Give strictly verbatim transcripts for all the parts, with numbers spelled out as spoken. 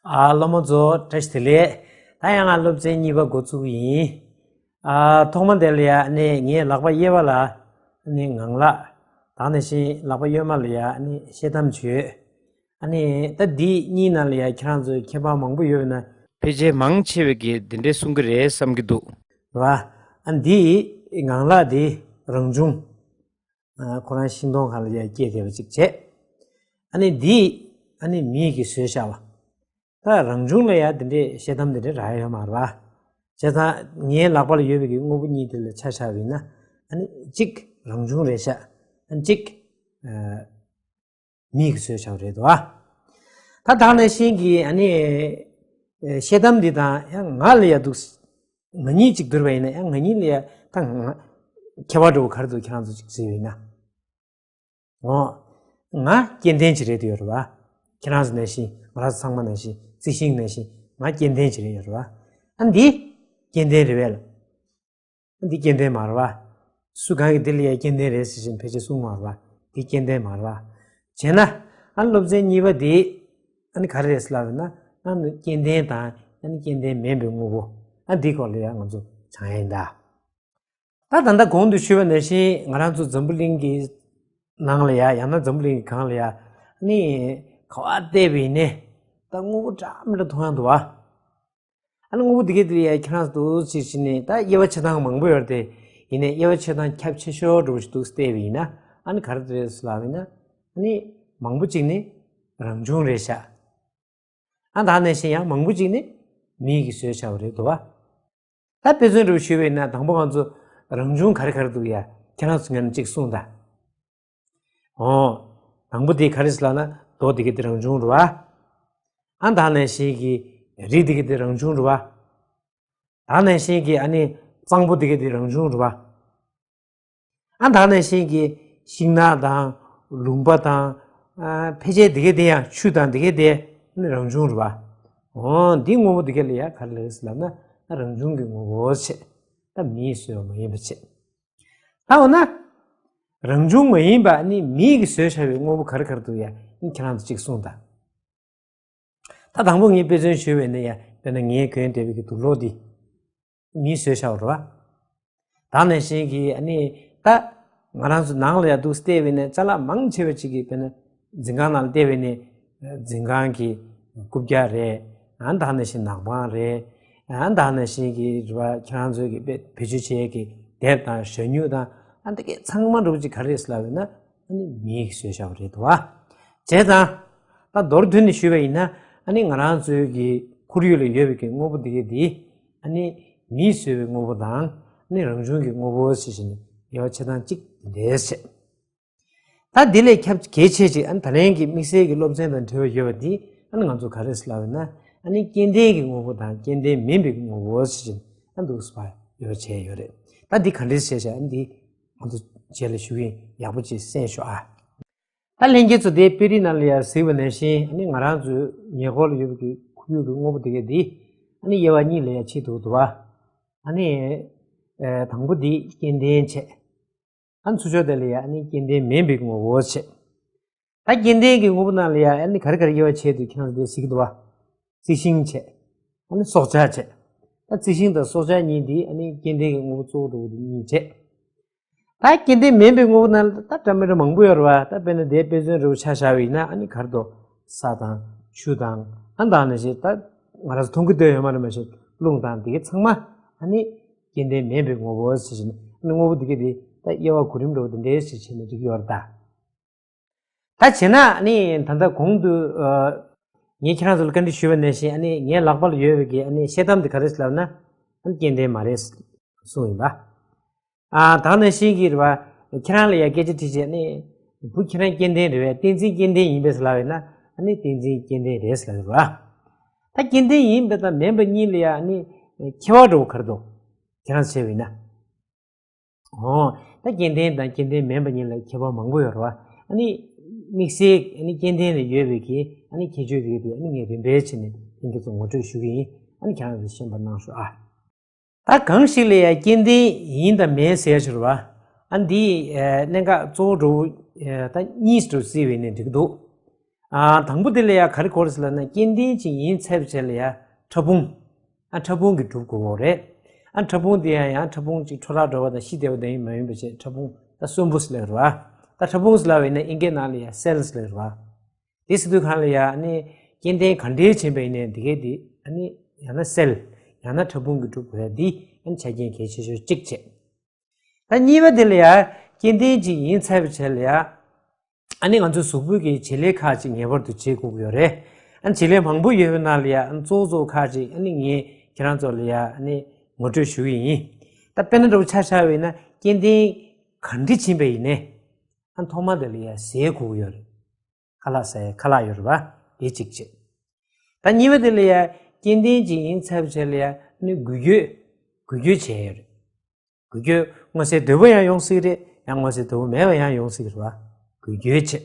ཨ། སློབ་མ་ཚོ་བཀྲ་ཤིས་བདེ་ལེགས། ད་ཡང་ང་སློབ་ཚན་གཉིས་པ་འགོ་ཚུགས་ཀྱི་ཡིན། ཨ། ཐོག་མ་དེ་ལ་ཡ་ནི་ངའི་ལག་པ་གཡས་པ་ལ་ནི་ངང་ལག། ད་ནང་བཞིན་ལག་པ་གཡོན་མ་ལ་ཡ་ནི་ཤེལ་དམ་བྱོས། ཨ་ནི་ད་འདི་གཉིས་ནང་ལ་ཡ་ཁྱེད་རང་ཚོའི་ཁྱད་པར་མང་པོ་ཡོད་ན། ཕལ་ཆེར་མང་ཆེ་བས་ཀྱིས་འདི་འདྲའི་གསུང་གི་རེད་བསམ་གྱི་འདུག་ར། ཨ། འདི་ངང་ལག་འདི་རང་བྱུང་། ཨ། ཁོ་རང་ཤིང་སྡོང་ཁ་ལ་ཡ་སྐྱེས་བསྡད་པ་ཅིག་བྱས། ཨ་ནི་འདི་ཨ་ནི་མི་གིས་བཟོས་བཞག་པ། ད་རང་བྱུང་ལ་ཡ་དེ་འདྲའི་ཤེལ་དམ་དེ་འདྲའི་རག་ཡ་ཡོད་མ་རེད་པ། བྱས་ཙང་ངའི་ལག་པ་ལ་ཡོད་པའི་གི་དངོས་པོ་གཉིས་དེ་ལ་ཆ་བཞག་པ་ཡིན་ན། ཨ་ནི་གཅིག་རང་བྱུང་རེད་ཤག་ཨ་ནི་གཅིག་ཨ། མི་གིས་བཟོས་བཞག་པ་རེད་དོ། ད་ད་ག་ནང་བཞིན་གྱི་ཨ་ནི་ཨ། ཤེལ་དམ་འདི་དང་ཡང་ང་ལ་ཡ་འདུག་ང་གཉིས་གཅིག་བསྡུར་བ་ཡིན་ན་ཡང་ང་གཉིས་ལ་ཡ་ད་ང་ཁྱད་པར་འདྲ་བོ་ག་རེ་འདུག་ཁྱེད་རང་ཚོ་གཅིག་གཟིགས་པ་ཡིན་ན། འོ། ང་སྐྱེ་ལྡན་ཅིག་རེད་འདུག་ཡོད་རེད་པ། ཁྱེད་རང་ཚོ་ནང་བཞིན། ང་རང་ཚོ་ཚང་མ་ནང་བཞིན། རྩི་ཤིང་ནང་བཞིན་ང་སྐྱེ་ལྡན་ཅིག་རེད་ཡོད་རེད་པ། ཨ། འདི་སྐྱེ་ལྡན་རེད་པས། ཨ། འདི་སྐྱེ་ལྡན་མ་རེད་པ། སུ་གང་གིས་འདི་ལ་ཡ་སྐྱེ་ལྡན་རེད་ཟེར་བཞིན་ཕལ་ཆེར་གསུང་མ་རེད་པ། འདི་སྐྱེ་ལྡན་མ་རེད་པ། བྱས་ན་ཨ་སློབ་ཚན་གཉིས་པ་འདི་ཨ་ནི་ག་རེ་རེད་ཟེར་ལབ་ན། ཨ་ནི་སྐྱེ་ལྡན་དང་ཨ་ནི་སྐྱེ་ལྡན་མིན་པའི་དངོས་པོ། ཨ། འདི་སྐོར་ལ་ཡ་ང་ཚོ་སྦྱང་ཡ་ཡིན་ད། ད་ད་ལྟ་གོང་དུ་ཞུས་པ་ནང་བཞིན་ང་རང་ཚོ་འཛམ་བུ་གླིང་གི་ནང་ལ་ཡ། ཡང་ན་འཛམ་བུ་གླིང་གི་སྒང་ལ་ཡ། ཨ་ནི་ག་པར་བལྟས་པ་ཡིན་ནའི་ད་དངོས་པོ་འདྲ་མི་འདྲ་མཐོང་ཡ་འདུག་པ། ཨ་ནི་དངོས་པོ་དེ་གའི་དེ་ལ་ཡ་ཁྱེད་རང་ཚོ་འདུག་སེ་བྱས་ནས། ད་དབྱེ་བ་ཕྱེ་སྟངས་མང་པོ་ཡོད་རེད་དེ། ཡིན་ནའི་དབྱེ་བ་ཕྱེ་སྟངས་ཁྱབ་ཆེ་ཤོས་འདྲ་བོ་ཞིག་འདུག་སེ་བལྟས་པ་ཡིན་ན། ཨ་ནི་ག་རེ་རེད་ཟེར་ལབ་ཡིན་ན། ཨ་ནི་མང་པོ་ཅིག་ནི་རང་བྱུང་རེད་ཤག་ཨ། ད་ག་ནང་བཞིན་ཡང་མང་པོ་ཅིག་ནི་མི་གིས་བཟོས་བཞག་པ་རེད་འདུག་པ། ད་དཔེ་མཚོན་འདྲ་བོ་ཞུས་པ་ཡིན་ན། དང་པོ་ང་ཚོ་རང་བྱུང་ག་རེ་ག་རེ་འདུག་ཡ། ཁྱེད་རང་ཚོ་ངས་ནི་གཅིག་གསུངས་དང་། འོ། དང་པོ་དེ་ག་རེ་ཟེར་ལབ་ན། རྡོ་དེ་གའི་དེ་རང་བྱུང་རེད་པ། ཨ། ད་ག་ནང་བཞིན་གྱི་རི་དེ་གའི་དེ་རང་བྱུང་རེད་པ། ད་ག་ནང་བཞིན་གྱི་ཨ་ནི་གཙང་པོ་དེ་གའི་དེ་རང་བྱུང་རེད་པ། ཨ། ད་ག་ནང་བཞིན་གྱི་ཤིང་ནགས་དང་ལུང་པ་དང་། ཨ། ཕལ་ཆེར་དེ་གའི་དེ་ཡང་ཆུ་དང་དེ་གའི་དེ་ནི་རང་བྱུང་རེད་པ། འོ། འདི་དངོས་པོ་དེ་གའི་ལ་ཡ་ག་རེ་ལབ་ཟེར་ལབ་ན། ཨ། རང་བྱུང་གི་དངོས་པོ་བྱས། ད་མིས་བཟོས་པ་མ་ཡིན་པ་བྱས། ད་འོ་ན་རང་བྱུང་མ་ཡིན་པ་ནི་མི་གིས་བཟོས་བཞག་པའི་དངོས་པོ་ག་རེ་ག་རེ་འདུག་ཡ། ཁྱེད་རང་ཚོ་གཅིག་གསུངས་དང་། ད་དང་པོ་ངས་དཔེ་མཚོན་ཞུས་པ་ཡིན་ན་ཡ། དཔེར་ན་ངས་གོན་བསྡད་པའི་གི་དུག་ལོག་འདི་མིས་བཟོས་བཞག་པ་རེད་པ། ད་ག་ནང་བཞིན་གྱི་ཨ་ནི་ད་ང་རང་ཚོ་ནང་ལ་ཡ་འདུག་སེ་བལྟས་པ་ཡིན་ན། ཅ་ལག་མང་ཆེ་བ་ཅིག་གི། དཔེར་ན་འཛིན་ཁང་ནང་ལ་བལྟས་པ་ཡིན་ན། འཛིན་ཁང་གི་རྐུབ་བཀྱག་རེད། ཨ། ད་ག་ནང་བཞིན་ནག་པང་རེད། ཨ། ད་ག་ནང་བཞིན་གྱི་རེད་པ། ཁྱེད་རང་ཚོའི་གི་བེད་སྤྱོད་བྱེད་ཡས་ཀྱི་དེབ་དང་ཞལ་སྨྱུག་དང་། ཨ། འདི་གའི་ཚང་མ་འདྲ་བོ་ཅིག་ག་རེ་རེད་ཟེར་ལབ་ཡིན་ན། ཨ་ནི་མིས་བཟོས་བཞག་པ་རེད་འདུག་པ། བྱས་ཙང་ད་མདོར་བསྡུས་ནས་ཞུས་པ་ཡིན་ན། ཨ་ནི་ང་རང་ཚོའི་གི་ཁོར་ཡུག་ལ་ཡོད་པའི་གི་དངོས་པོ་འདི་གའི་འདི། ཨ་ནི་མིས་བཟོས་པའི་དངོས་པོ་དང་། ཨ་ནི་རང་བྱུང་གི་དངོས་པོ་ཟེར་བྱས་ནས་དབྱེ་བ་ཕྱེ་སྟངས་གཅིག་འདི་འདྲས་བྱས། ད་འདི་ལས་ཁྱབ་གལ་ཆེ་ཅིག་ཨ་ནི་ད་ལན་གྱི་དམིགས་བསལ་གྱི་སློབ་ཚན་དང་འབྲེལ་བ་ཡོད་པ་འདི། ཨ་ནི་ང་ཚོ་ག་རེ་ཟེར་ལབ་ཡིན་ན། ཨ་ནི་སྐྱེ་ལྡན་གྱི་དངོས་པོ་དང་སྐྱེ་ལྡན་མིན་པའི་དངོས་པོ་ཟེར་བཞིན། ཨ། འདུག་སེ་ཕར་དབྱེ་བ་ཕྱེ་ཡོད་རེད། ད་འདི་ག་འདྲས་བྱས་བྱས། ཨ་ནི་འདི་ང་ཚོ་རྗེས་ལ་ཞུ་གི་ཡིན། ཡག་པོ་ཅིག་གསན་ཤོག་ཨ། ད་ལྷན་རྒྱས་ཚོ་དེ་དཔེ་རིས་ནང་ལ་ཡ་གཟིགས་པ་ནང་བཞིན། ཨ་ནི་ང་རང་ཚོའི་ཉེ་འཁོར་ལ་ཡོད་པའི་གི་ཁོར་ཡུག་གི་དངོས་པོ་དེ་གའི་འདི། ཨ་ནི་དབྱེ་བ་གཉིས་ལ་ཡ་ཕྱེ་འདུག་འདུག་པ། ཨ་ནི་ཨ། དང་པོ་འདི་སྐྱེ་ལྡན་བྱས། ཨ་ནི་ཚུར་ཕྱོགས་དེ་ལ་ཡ་ཨ་ནི་སྐྱེ་ལྡན་མིན་པའི་དངོས་པོ་བྱས། ད་སྐྱེ་ལྡན་གྱི་དངོས་པོ་ནང་ལ་ཡ་ཨ་ནི་ག་རེ་ག་རེ་དབྱེ་བ་ཕྱེ་འདུག་ཁྱེད་རང་ཚོ་དེ་གཟིགས་འདུག་པ། རྩི་ཤིང་བྱས། ཨ་ནི་སྲོག་ཆགས་བྱས། ད་རྩི་ཤིང་དང་སྲོག་ཆགས་གཉིས་འདི་ཨ་ནི་སྐྱེ་ལྡན་གྱི་དངོས་པོ་གཙོ་བོ་འདྲ་བོ་འདི་གཉིས་བྱས། ད་སྐྱེ་ལྡན་མིན་པའི་དངོས་པོ་ནང་ལ་ད་འདྲ་མི་འདྲ་མང་པོ་ཡོད་རེད་པ། ད་དཔེར་ན་དེའི་དཔེ་མཚོན་འདྲ་བོ་ཆ་བཞག་པ་ཡིན་ན། ཨ་ནི་ག་རེ་འདུག་ས་དང་ཆུ་དང་། ཨ་ནི་ད་ག་ནང་བཞིན་ད་ང་རང་ཚོ་མཐོང་གི་འདོད་ཡོད་མ་རེད། མ་གཞི་རླུང་དང་དེ་གའི་ཚང་མ་ཨ་ནི་སྐྱེ་ལྡན་མིན་པའི་དངོས་པོ་ཟེར་བཞིན། ཨ་ནི་དངོས་པོ་དེ་གའི་དེ་ད་དབྱེ་བ་གོ་རིམ་འདྲ་བོ་དེ་འདྲའི་ཞིག་བྱས་ནས་འགྲིག་གི་ཡོད་རེད་ད། ད་བྱས་ན་ཨ་ནི་ད་ལྟ་གོང་དུ་ཨ་ངས་ཁྱེད་རང་ཚོ་ལ་བཀའ་འདྲི་ཞུས་པ་ནང་བཞིན། ཨ་ནི་ངའི་ལག་པ་ལ་ཡོད་པའི་གི་ཨ་ནི་ཤེལ་དམ་དེ་ག་རེ་ཟེར་ལབ་ན། ཨ་ནི་སྐྱེ་ལྡན་མ་རེད་གསུངས་ཡིན་པ། ཨ། ད་ག་ནང་བཞིན་གྱི་རེད་པ། ཁྱེད་རང་ལ་ཡ་སྐད་ཆ་དྲིས་བྱས་ནས། བུ་ཁྱེད་རང་སྐྱེ་ལྡན་རེད་པས། བསྟན་འཛིན་སྐྱེ་ལྡན་ཡིན་པས་ཟེར་ལབ་ཡོད་ན། ཨ་ནི་བསྟན་འཛིན་སྐྱེ་ལྡན་རེད་ཟེར་ལབ་ཡོད་རེད་པ། ད་སྐྱེ་ལྡན་ཡིན་པ་དང་མིན་པ་གཉིས་ལ་ཡ་ཨ་ནི་ཁྱད་པར་འདྲ་བོ་ག་རེ་འདུག་ཁྱེད་རང་བྱས་པ་ཡིན་ན། འོ། ད་སྐྱེ་ལྡན་དང་སྐྱེ་ལྡན་མིན་པ་གཉིས་ལ་ཁྱད་པར་མང་པོ་ཡོད་རེད་པ། ཨ་ནི་དམིགས་བསལ་ཨ་ནི་སྐྱེ་ལྡན་ལ་ཡོད་པའི་གི་ཨ་ནི་ཁྱད་ཆོས་དེ་གའི་དེ་ཨ་ནི་ངས་རིམ་པས་བྱས་ནས་ལྷན་རྒྱས་ཚོ་ངོ་སྤྲོད་ཞུ་གི་ཡིན། ཨ་ནི་ཁྱེད་རང་ཚོས་ཤེས་པ་གནང་ཤོག་ཨ། ད་གང་ཞིག་ལ་ཡང་སྐྱེ་ལྡན་ཡིན་དང་མིན་ཟེར་ཡ་ཅིག་ཡོད་རེད་པ། ཨ་འདི་ཨ་གནད་འགག་གཙོ་བོ་འདྲ་བོ་ཨ་ད་གཉིས་སུ་བརྩིས་པ་ཡིན་ན་འགྲིག་གི་འདུག་ཨ། དང་པོ་དེ་ལ་ཡ་ག་རེ་དགོས་རེད་ཟེར་ལབ་ན། སྐྱེ་ལྡན་ཅིག་ཡིན་ཚར་བའི་རྗེས་ལ་ཡ་ཕྲ་ཕུང་། ཨ། ཕྲ་ཕུང་གིས་གྲུབ་དགོས་རེད། ཨ། ཕྲ་ཕུང་དེ་ཡང་ཡང་ཕྲ་ཕུང་ཅིག་འཕྲོ་བརླག་འགྲོ་བ་དང་ཤི་བསྡད་པ་དེ་མ་ཡིན་པ་བྱས། ཕྲ་ཕུང་ད་གསོན་པོ་ཟེར་ལབ་རེད་བ། ད་ཕྲ་ཕུང་ཟེར་ལབ་པ་ཡིན་ན་ཨིན་སྐད་ནང་ལ་ཡ་སེལ་ཟེར་ལབ་རེད་བ། དེ་ཟེར་དུས་སྒང་ལ་ཡ་ཨ་ནི་སྐྱེ་ལྡན་ག་འདྲས་ཡིན་པ་ཡིན་ནའི་དེ་གའི་དེ་ཨ་ནི་ཡང་ན་སེལ། ཡང་ན་ཕྲ་ཕུང་གིས་གྲུབ་དགོས་ཡ་དེ་ཨ་ནི་ཆ་རྐྱེན་གལ་ཆེ་ཤོས་གཅིག་བྱས། ད་གཉིས་པ་དེ་ལ་ཡ་སྐྱེ་ལྡན་ཅིག་ཡིན་ཚར་བའི་རྗེས་ལ་ཡ། ཨ་ནི་ང་ཚོའི་གཟུགས་པོའི་གི་བྱེད་ལས་ཁག་ཅིག་ངེས་པར་དུ་བྱེད་དགོས་ཀྱི་ཡོད་རེད། ཨ་ནི་བྱེད་ལས་མང་པོ་ཡོད་པའི་ནང་ལ་ཡ་ཨ་ནི་གཙོ་བོ་གཙོ་བོ་ཁག་ཅིག་ཨ་ནི་ངས་ཁྱེད་རང་ཚོ་ལ་ཡ་ཨ་ནི་ངོ་སྤྲོད་ཞུ་གི་ཡིན། ད་དཔེར་ན་འདྲ་པོ་ཆ་བཞག་པ་ཡིན་ན། སྐྱེ་ལྡན་ག་འདྲ་ཡིན་པ་ཡིན་ནའི་ཨ་ནི་ཐོག་མ་དེ་ལ་ཡ་ཟས་དགོས་ཀྱི་ཡོད་རེད། ཁ་ལག་ཟ་ཡ་ཁ་ལག་ཡོད་རེད་བ། དེ་གཅིག་བྱས། ད་གཉིས་པ་དེ་ལ་ཡ་སྐྱེ་ལྡན་ཅིག་ཡིན་ཚར་བའི་རྗེས་ལ་ཡ་ཨ་ནི་འགུལ་སྐྱོད། འགུལ་སྐྱོད་བྱས་ཡོད་རེད། འགུལ་སྐྱོད་མངོན་གསལ་དོད་པོ་ཡང་ཡོང་སྲིད་རེད། ཡང་མངོན་གསལ་དོད་པོ་མེད་པ་ཡང་ཡོང་སྲིད་རེད་བ། འགུལ་སྐྱོད་བྱས།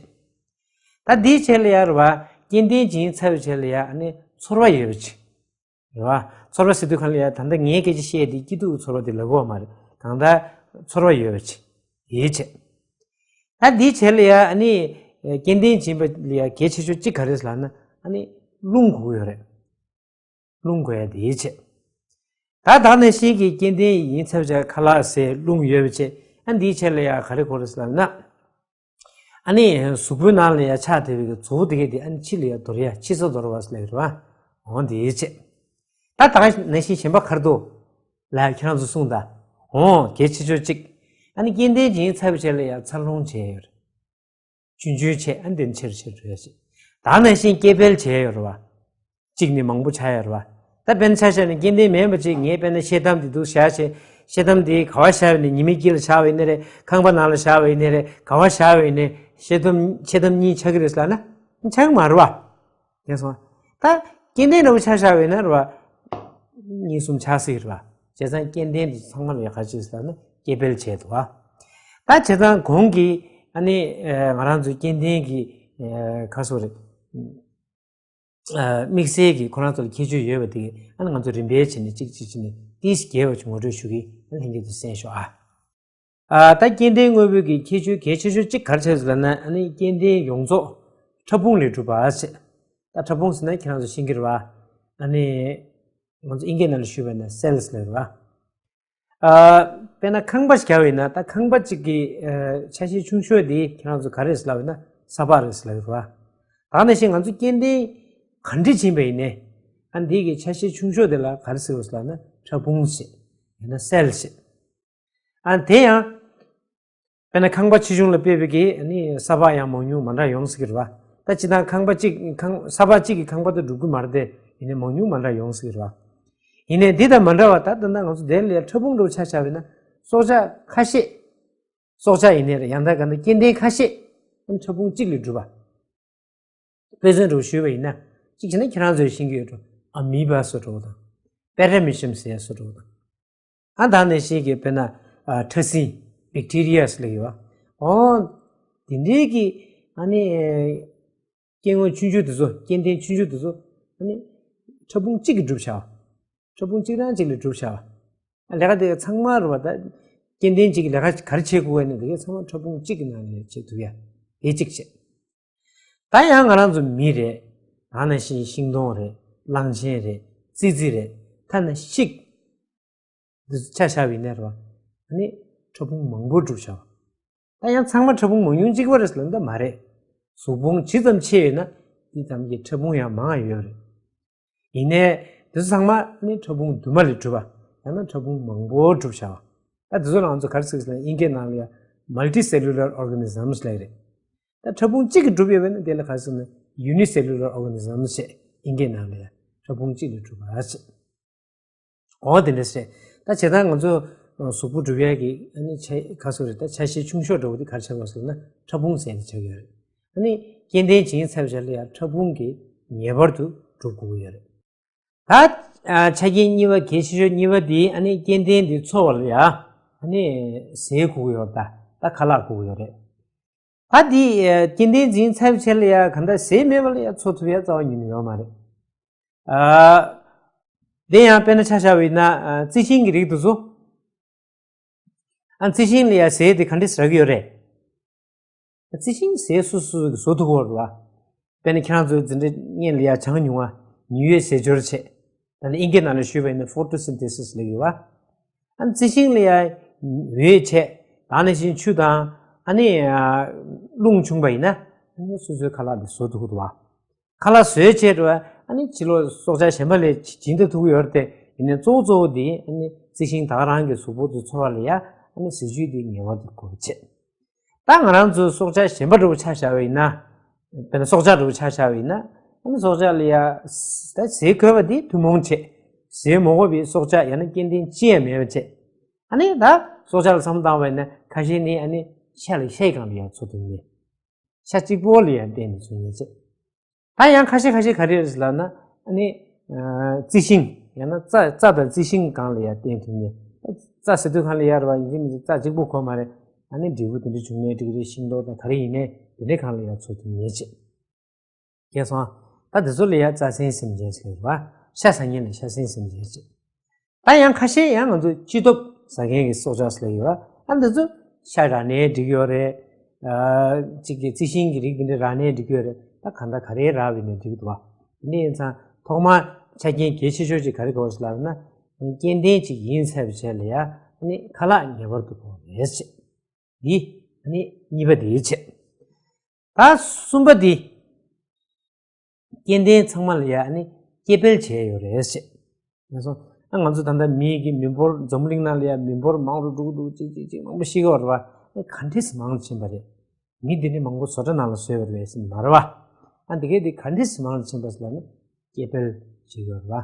ད་དེའི་རྗེས་ལ་ཡ་རེད་བ། སྐྱེ་ལྡན་ཅིག་ཡིན་ཚར་བའི་རྗེས་ལ་ཡ་ཨ་ནི་ཚོར་བ་ཡོད་པ་བྱས། རེད་བ། ཚོར་བ་ཟེར་དུས་སྒང་ལ་ཡ་ད་ལྟ་ངས་སྐད་ཆ་བཤད་དེ་སྐྱིད་སྡུག་གི་ཚོར་བ་དེ་ལབ་ཀྱི་ཡོད་མ་རེད། གང་ལྟར་ཚོར་བ་ཡོད་པ་བྱས། དེའི་རྗེས། ད་དེའི་རྗེས་ལ་ཡ་ཨ་ནི་སྐྱེ་ལྡན་ཅིག་ཡིན་པ་ལ་ཡ་གལ་ཆེ་ཤོས་གཅིག་ག་རེ་རེད་ལབ་ན། ཨ་ནི་རླུང་དགོས་ཀྱི་ཡོད་རེད། རླུང་དགོས་ཡ་དེའི་རྗེས། ད་ད་ག་ནང་བཞིན་གྱི་སྐྱེ་ལྡན་ཡིན་ཚར་བའི་རྗེས་ཁ་ལག་ཟས། རླུང་ཡོད་པ་བྱས། ཨ་ནི་དེའི་རྗེས་ལ་ཡ་ག་རེ་དགོས་རེད་ལབ་ན། ཨ་ནི་གཟུགས་པོའི་ནང་ལ་ཡ་ཆགས་བསྡད་པའི་གི་ཚོགས་དེ་གས་དེ་ཨ་ནི་ཕྱི་ལ་ཡ་དོར་ཡ། ཕྱི་ས་དོར་བ་ཟེར་ལབ་ཀྱི་རེད་བ། འོ་དེའི་རྗེས། ད་ད་ག་ནང་བཞིན་གཞན་པ་ག་རེ་འདུག་ལབ་ཡ་ཁྱེད་རང་ཚོ་གསུངས་དང་། འོ་གལ་ཆེ་ཤོས་གཅིག་ཨ་ནི་སྐྱེ་ལྡན་ཅིག་ཡིན་ཚར་བའི་རྗེས་ལ་ཡ་འཚར་ལོངས་བྱས་ཡོད་རེད། ཆུང་ཆུང་བྱས། ཨ་ནི་དེ་ནས་ཆེ་རུ་ཆེ་རུ་འགྲོ་ཡ་ཞིག་ད་ག་ནང་བཞིན་སྐྱེ་འཕེལ་བྱས་ཡོད་རེད་བ། གཅིག་ནས་མང་པོ་ཆགས་ཡོད་རེད་བ། ད་དཔེར་ན་ཆ་བཞག་ན་སྐྱེ་ལྡན་མིན་པ་ཅིག་ངས་དཔེར་ན་ཤེལ་དམ་དེ་འདུག་བཞག་བྱས། ཤེལ་དམ་དེ་ག་པར་བཞག་པ་ཡིན་ནའི། ཉི་མའི་དཀྱིལ་ལ་བཞག་པ་ཡིན་ནའི་རེད། ཁང་པ་ནང་ལ་བཞག་པ་ཡིན་ནའི་རེད། ག་པར་བཞག་པ་ཡིན་ནའི་ཤེལ་དམ། ཤེལ་དམ་གཉིས་ཆགས་ཀྱི་རེད་ལབ་ན་ཆགས་ཀྱི་མ་རེད་བ། དེ་སོང་། ད་སྐྱེ་ལྡན་འདྲ་པོ་ཆ་བཞག་པ་ཡིན་ན་རེད་བ། གཉིས་གསུམ་ཆགས་སྲིད་རེད་བ། བྱས་ཙང་སྐྱེ་ལྡན་དེ་ཚང་མ་ལ་ཡ་ག་རེ་བྱས་ཟེར་ན་སྐྱེ་འཕེལ་བྱས་འདུག་བ། ད་བྱས་ཙང་གོང་གི་ཨ་ནི་ང་རང་ཚོའི་སྐྱེ་ལྡན་གྱི་ཁ་སོ་རེད། དམིགས་བསལ་གྱི་ཁོ་རང་ཚོ་ལ་ཁྱད་ཆོས་ཡོད་པ་དེ་ཨ་ནི་ང་ཚོ་རིམ་པས་བྱས་ནས་གཅིག་གཅིག་བྱས་ནས་ཏིས་རྒྱས་པ་ཅིག་ངོ་སྤྲོད་ཞུ་གི། ཨ་ནི་ལྷན་རྒྱས་ཚོས་གསན་ཤོག་ཨ། ཨ། ད་སྐྱེ་ལྡན་དངོས་པོའི་གི་ཁྱད་ཆོས་གལ་ཆེ་ཤོས་གཅིག་ག་རེ་བྱས་ཟེར་ལབ་ན། ཨ་ནི་སྐྱེ་ལྡན་ཡོངས་རྫོགས་ཕྲ་ཕུང་ལས་གྲུབ་པ་བྱས། ད་ཕྲ་ཕུང་ཟེར་ན་ཁྱེད་རང་ཚོ་ཤེས་ཀྱི་རེད་བ། ཨ་ནི་ང་ཚོ་ཨིན་སྐད་ནང་ལ་ཞུས་པ་ཡིན་ན་སེལ་ཟེར་ལབ་རེད་བ། ཨ། དཔེར་ན་ཁང་པ་ཞིག་བརྒྱབ་པ་ཡིན་ན། ད་ཁང་པ་གཅིག་གི་ཨ་ཆ་ཤས་ཆུང་ཤོས་དེ་ཁྱེད་རང་ཚོ་ག་རེ་ཟེར་ལབ་ཡིན་ན་ས་ཕག་རེད་ཟེར་ལབ་ཀྱི་རེད་བ། ད་ག་ནང་བཞིན་ང་ཚོ་སྐྱེ་ལྡན་ག་འདྲ་ཅིག་ཡིན་པ་ཡིན་ནའི། ཨ། འདི་གི་ཆ་ཤས་ཆུང་ཤོས་དེ་ལ་ག་རེ་ཟེར་དགོས་ལབ་ན་ཕྲ་ཕུང་ཟེར། ཡང་ན་སེལ་ཟེར། ཨ། དེ་ཡང་། དཔེར་ན་ཁང་པ་ཆེ་ཆུང་ལ་དཔག་པའི་གི་ཨ་ནི་ས་ཕག་ཡང་མང་ཉུང་མ་འདྲ་ཡོང་སྲིད་ཀྱི་རེད་བ། ད་སྤྱིར་བཏང་ཁང་པ་གཅིག་ཁང་ས་ཕག་གཅིག་གི་ཁང་པ་དང་འགྲུབ་ཀྱི་མ་རེད་དེ། ཡིན་ནའི་མང་ཉུང་མ་འདྲ་ཡོང་སྲིད་ཀྱི་རེད་བ། ཡིན་ནའི་འདི་དང་མ་འདྲ་བ། ད་ད་ལྟ་ང་ཚོ་དེ་ལ་ཕྲ་ཕུང་འདྲ་པོ་ཆ་བཞག་པ་ཡིན་ན། སྲོག་ཆགས་ཁ་ཤས། སྲོག་ཆགས་ཡིན་ནའི་རེད། ཡང་ད་ག་ན་སྐྱེ་ལྡན་ཁ་ཤས་ཕྲ་ཕུང་གཅིག་ལས་གྲུབ་པ། དཔེ་མཚོན་འདྲ་པོ་ཞུས་པ་ཡིན་ན། གཅིག་བྱས་ན་ཁྱེད་རང་ཚོས་ཤེས་ཀྱི་ཡོད་འགྲོ། ཨ་མི་བ་བཟོ་འདྲ་པོ་དང་། པེ་ར་མི་ཤམ་ཟེར་བཟོ་འདྲ་པོ་དང་། ཨ། ད་ག་ནང་བཞིན་གྱི་དཔེར་ན་ཨ་ཕྲ་སྲིན། བེག་ཊི་རི་ཡ་ཟེར་ལབ་ཡོད་བ། འོ། དེ་འདྲའི་གི་ཨ་ནི་སྐྱེ་དངོས་ཆུང་ཆུང་དེ་ཚོ། སྐྱེ་ལྡན་ཆུང་ཆུང་དེ་ཚོ་ཨ་ནི་ཕྲ་ཕུང་གཅིག་གིས་གྲུབ་བཞག་པ། ཕྲ་ཕུང་གཅིག་རང་གཅིག་ལས་གྲུབ་བཞག་པ། ལས་ཀ་དེ་ཚང་མ་རེད་བ། ད་སྐྱེ་ལྡན་གཅིག་གིས་ལས་ཀ་ག་རེ་བྱེད་དགོས་ཡིན་ན། དེ་གས་ཚང་མ་ཕྲ་ཕུང་གཅིག་གི་ནང་ནས་བྱེད་ཐུབ་ཡ། དེ་གཅིག་བྱས། ད་ཡང་ང་རང་ཚོ་མི་རེད། ད་ག་ནང་བཞིན་ཤིང་སྡོང་རེད། གླང་ཆེན་རེད། ཙི་ཙི་རེད། ཐ་ན་ཤིག་འདི་ཆ་བཞག་པ་ཡིན་ན་རེད་བ། ཨ་ནི་ཕྲ་ཕུང་མང་པོ་གྲུབ་བཞག་པ། ད་ཡང་ཚང་མ་ཕྲ་ཕུང་མང་ཉུང་གཅིག་པ་རེད་ཟེར་ལབ་ན་ད་མ་རེད། གཟུགས་ཕུང་ཇི་ཙམ་ཆེ་ཡོད་ན་དེ་ཙམ་གྱི་ཕྲ་ཕུང་ཡང་མང་ཡོད་རེད། ཡིན་ནའི་འདི་ཚོ་ཚང་མ་ནི་ཕྲ་ཕུང་དུ་མ་ལས་གྲུབ་པ། ཡང་ན་ཕྲ་ཕུང་མང་པོ་གྲུབ་བཞག་པ། ད་འདི་ཚོ་ལ་ང་ཚོ་ག་རེ་ཟེར་ཟེར་ན། ཨིན་སྐད་ནང་ལ་ཡ་multicellular organisms ལབ་རེད། ད་ཕྲ་ཕུང་གཅིག་གིས་གྲུབ་ཡོད་པ་ཡིན་ན་དེ་ལ་ག་རེ་ཟེར་ན་unicellular organisms ཟེར། ཨིན་སྐད་ནང་ལ་ཡ་ཕྲ་ཕུང་གཅིག་ལས་གྲུབ་པ་ཟེར། འོ་དེ་འདྲ་ཟེར། ད་བྱས་ཙང་ང་ཚོ་གཟུགས་པོ་གྲུབ་ཡག་གི་ཨ་ནི་ཆ་ག་ཚོད་རེད། ད་ཆ་ཤས་ཆུང་ཤོས་འདྲ་པོ་དེ་ག་རེ་ཆགས་ཀྱི་ཡོད་ཟེར་ན་ཕྲ་ཕུང་ཟེར་ནས་ཆགས་ཀྱི་ཡོད་རེད། ཨ་ནི་སྐྱེ་ལྡན་ཅིག་ཡིན་ཚར་བའི་རྗེས་ལ་ཡ་ཕྲ་ཕུང་གིས་ངེས་པར་དུ་གྲུབ་དགོས་ཀྱི་ཡོད་རེད། ད་ཆ་རྐྱེན་གཉིས་པ། གལ་ཆེ་ཤོས་གཉིས་པ་དེ་ཨ་ནི་སྐྱེ་ལྡན་དེ་འཚོ་བ་ལ་ཡ་ཨ་ནི་ཟས་དགོས་ཀྱི་ཡོད་རེད། ད་ད་ཁ་ལག་དགོས་ཀྱི་ཡོད་རེད། ད་འདི་སྐྱེ་ལྡན་ཅིག་ཡིན་ཚར་བའི་རྗེས་ལ་ཡ་གང་ལྟར་ཟས་མེད་པ་ལ་ཡ་འཚོ་ཐུབ་ཡ་རྩ་བ་ཉིད་ནས་ཡོད་མ་རེད། ཨ། དེ་ཡང་དཔེར་ན་ཆ་བཞག་པ་ཡིན་ན། ཨ། རྩི་ཤིང་གི་རིགས་དེ་ཚོ། ཨ། རྩི་ཤིང་ལ་ཡ་ཟས་དེ་ག་འདྲས་རག་གི་ཡོད་རེད། རྩི་ཤིང་ཟས་སོ་སོ་གིས་བཟོ་ཐུབ་ཀྱི་ཡོད་རེད་བ། དཔེར་ན་ཁྱེད་རང་ཚོའི་འཛིན་གྲྭ་སྔོན་ལ་ཡ་ཆང་ཉུང་བ་ཉི་འོད་ཟས་སྦྱོར་བྱེད། ད་ནི་ཨིན་སྐད་ནང་ལ་ཞུས་པ་ཡིན་ན་ཕོ་ཊོ་སིན་ཐེ་སིས་ལབ་ཡོད་བ། ཨ་ནི་རྩི་ཤིང་ལ་ཡ་འོད་བྱེད། ད་ནི་བཞིན་ཆུ་དང་ཨ་ནི་རླུང་བྱུང་བ་ཡིན་ན་ཨ་ནི་སོ་སོའི་ཁ་ལག་དེ་བཟོ་ཐུབ་ཀྱི་འདུག་བ། ཁ་ལག་བཟོས་བྱས་འགྲོ་བ་ཨ་ནི་ཕྱི་ལོགས་སྲོག་ཆགས་གཞན་པ་ལས་ཇི་འདྲ་ཐུག་གི་ཡོད་རེད་དེ། ཡིན་ནའི་གཙོ་བོ་གཙོ་བོ་དེ་ཨ་ནི་རྩི་ཤིང་ད་ག་རང་གི་གཟུགས་པོ་དེ་འཚོ་བ་ལ་ཡ་ཨ་ནི་ཟས་བཅུད་དེ་ངེས་པར་དུ་དགོས་བྱེད། ད་ང་རང་ཚོའི་སྲོག་ཆགས་གཞན་པ་འདྲ་བོ་ཆ་བཞག་པ་ཡིན་ན། དཔེར་ན་སྲོག་ཆགས་འདྲ་བོ་ཆ་བཞག་པ་ཡིན་ན། ཨ་ནི་སྲོག་ཆགས་ལ་ཡ་ད་ཟས་དགོས་པ་དེ་ཐུན་མོང་བྱེད། ཟས་མ་དགོས་པའི་སྲོག་ཆགས་ཡང་ན་སྐྱེ་ལྡན་ཅི་ཡང་མེད་པ་བྱེད། ཨ་ནི་ད་སྲོག་ཆགས་ལ་བསམ་བློ་བཏང་བ་ཡིན་ན་ཁ་ཤས་ནི་ཨ་ནི་ཤ་ལ་ཤའི་སྒང་ལ་ཡ་འཚོ་ཐུབ་ངེས། ཤ་གཅིག་པོ་ལ་ཡ་བརྟེན་ནས་འཚོ་ངེས་བྱེད། ད་ཡང་ཁ་ཤས་ཁ་ཤས་ག་རེ་རེད་ལབ་ན། ཨ་ནི་ཨ་རྩི་ཤིང་ཡང་ན་རྩྭ། རྩྭ་དང་རྩི་ཤིང་སྒང་ལ་ཡ་བརྟེན་ཐུབ་ངེས། རྩྭ་ཟེར་དུས་སྒང་ལ་ཡ་རེད་བ། ཡིན་གཅིག་མིན་གཅིག་རྩྭ་གཅིག་པོ་དགོས་མ་རེད། ཨ་ནི་འབྲས་བུ་དེ་འདྲ་བྱུང་ནའི་འགྲིག་གི་རེད། ཤིང་ཏོག་དང་ག་རེ་ཡིན་ནའི་དེ་འདྲའི་སྒང་ལ་ཡ་འཚོ་ཐུབ་ངེས་བྱེད། ཁྱེད་སོང་། ད་དེ་ཚོ་ལ་ཡ་རྩྭ་སྲིན་སེམས་ཅན་ཟེར་བ། ཤ་ཟ་མཁན་ལ་ཤ་སྲིན་སེམས་ཅན་ཟེར། ད་ཡང་ཁ་ཤས་ཡང་ང་ཚོ་ཅི་ཐུབ་ཟ་མཁན་གྱི་སྲོག་ཆགས་ཟེར་ཡོད་བ། ཨ་འདི་ཚོ་ཤ་རག་ནའི་འགྲིག་ཡོད་རེད། ཨ་གཅིག་གི་རྩི་ཤིང་གི་རིགས་འདི་འདྲ་རག་ནའི་འགྲིག་ཡོད་རེད། ད་གང་ལྟར་ག་རེ་རག་པ་ཡིན་ནའི་འགྲིག་འདུག་བ། དེ་འདྲ་ཡིན་ཙང་ཐོག་མར་ཆ་རྐྱེན་གལ་ཆེ་ཤོས་ཅིག་ག་རེ་དགོས་ཟེར་ལབ་ན། སྐྱེ་ལྡན་ཅིག་ཡིན་ཚར་བའི་རྗེས་ལ་ཡ་ཨ་ནི་ཁ་ལག་ངེས་པར་དུ་དགོས་རེད་ཅེས། འདི་ཨ་ནི་གཉིས་པ་དེའི་ཆེད། ད་གསུམ་པ་འདི། སྐྱེ་ལྡན་ཚང་མ་ལ་ཡ་ཨ་ནི་སྐྱེ་འཕེལ་བྱས་ཡོད་རེད་ཟེར། ཡིན་སོང་། ཨ་ང་ཚོ་ད་ལྟ་མི་གི་མི་འབོར་འཛམ་བུ་གླིང་ནང་ལ་ཡ་མི་འབོར་མང་རུ་འགྲོ་གི་འདུག་ཅིག་ཅིག་ཅིག་མང་པོ་ཤི་གི་ཡོད་རེད་བ། ཨ་ག་འདྲས་མང་དུ་ཕྱིན་པ་རེད། མི་འདི་འདྲའི་མང་པོ་བཟོ་གྲྭ་ནང་ལ་བཟོས་པ་རེད་ཟེར་མ་རེད་བ། ཨ་འདི་གས་འདི་ག་འདྲས་མང་དུ་ཕྱིན་པ་ཟེར་ལབ་ན། སྐྱེ་འཕེལ་བྱེད་ཀྱི་ཡོད་རེད་བ།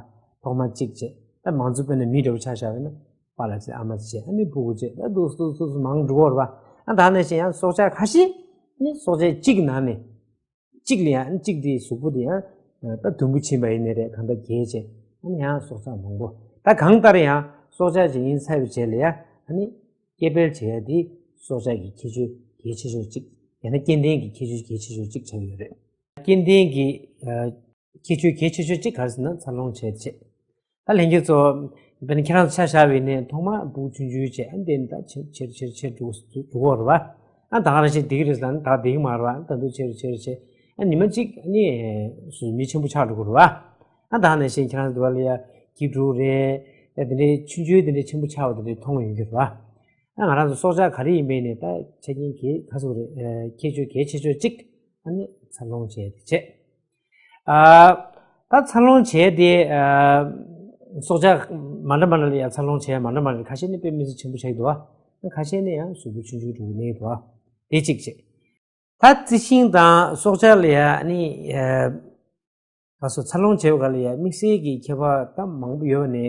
ཐོག་མ་གཅིག་བྱས། ད་མང་ཚོགས་དཔེར་ན་མི་འདྲ་བོ་ཆ་བཞག་པ་ཡིན་ན། པཱ་ལགས་བྱས། ཨ་མ་བྱས། ཨ་ནི་ཕྲུ་གུ་བྱས། ད་འདུག་འདུག་འདུག་མང་འགྲོ་གི་ཡོད་རེད་བ། ཨ་ད་ནང་བཞིན་ཡང་སྲོག་ཆགས་ཁ་ཤས་ནི་སྲོག་ཆགས་གཅིག་གི་ནང་ནས་གཅིག་ལ་ཡང་གཅིག་དེའི་གཟུགས་པོ་དེ་ཡང་ད་དུམ་བུ་ཕྱིན་པ་ཡིན་ནའི་རེད། གང་ལྟར་རྒྱས་བྱས། ཨ་ནི་ཡང་སྲོག་ཆགས་མང་པོ། ད་གང་ལྟར་ཡང་སྲོག་ཆགས་ཅིག་ཡིན་ཚར་བའི་རྗེས་ལ་ཡང་ཨ་ནི་སྐྱེ་འཕེལ་བྱེད་ཡ་དེ་སྲོག་ཆགས་ཀྱི་ཁྱད་ཆོས་གལ་ཆེ་ཤོས་གཅིག་ཡང་ན་སྐྱེ་ལྡན་གྱི་ཁྱད་ཆོས་གལ་ཆེ་ཤོས་གཅིག་ཆགས་ཡོད་རེད། སྐྱེ་ལྡན་གྱི་ཨ་ཁྱད་ཆོས་གལ་ཆེ་ཤོས་གཅིག་ག་རེ་ཟེར་ན་འཚར་ལོངས་བྱེད་ཆེད། ད་ལྷན་རྒྱས་ཚོ། དཔེར་ན་ཁྱེད་རང་ཚོ་ཆ་བཞག་པ་ཡིན་ནའི་ཐོག་མར་ཕྲུ་གུ་ཆུང་ཆུང་བྱས། ཨ་འདི་ནས་ད་ཆེར་ཆེར་ཆེར་ཆེར་འགྲོ་འགྲོ་གི་ཡོད་རེད་བ། ཨ་ད་ག་རང་བཞིན་བསྡད་ཀྱི་རེད་ཟེར་ན་ད་བསྡད་ཀྱི་མ་རེད་བ། ཨ་ད་དུང་ཆེར་ཆེར་ཆེར། ཨ་ཉི་མ་གཅིག་ཨ་ནི་སུ་མི་ཆེན་པོ་ཆགས་འགྲོ་གི་རེད་བ། ཨ་ད་ག་ནང་བཞིན་ཁྱེད་རང་ཚོ་འདི་པར་ལ་ཡ་སྐྱིད་ཕྲུག་རེད། ཨ་དེ་འདྲའི་ཆུང་ཆུང་དེ་འདྲའི་ཆེན་པོ་ཆགས་པ་དེ་འདྲའི་མཐོང་ཡོང་གི་རེད་བ། ཨ་ང་རང་ཚོ་སྲོག་ཆགས་ག་རེ་ཡིན་པའི་ནས་ད་ཆ་རྐྱེན་གལ་ག་ཚོད་རེད། ཨ་ཁྱད་ཆོས་གལ་ཆེ་ཤོས་གཅིག་ཨ་ནི་འཚར་ལོངས་བྱས་ཏེ་བྱས། ཨ་ད་འཚར་ལོངས་བྱས་ཏེ་ཨ་སྲོག་ཆགས་མ་འདྲ་མ་འདྲ་ལ་ཡང་འཚར་ལོངས་བྱས་མ་འདྲ་མ་འདྲ། ཁ་ཤས་ནི་དཔེ་མི་སྲིད་ཆེན་པོ་ཆགས་ཀྱི་འདུག་བ། ཁ་ཤས་ནི་ཡང་གཟུགས་པོ་ཆུང་ཆུང་འགྲོ་གི་གནས་འདུག་བ། དེ་གཅིག་བྱས། ད་རྩི་ཤིང་དང་སྲོག་ཆགས་ལ་ཡང་ཨ་ནི་ཨ་ད་སོ་འཚར་ལོངས་བྱས་པ་ག་ལ་ཡང་དམིགས་བསལ་གྱི་ཁྱད་པར་ད་མང་པོ་ཡོད་པ་ནི།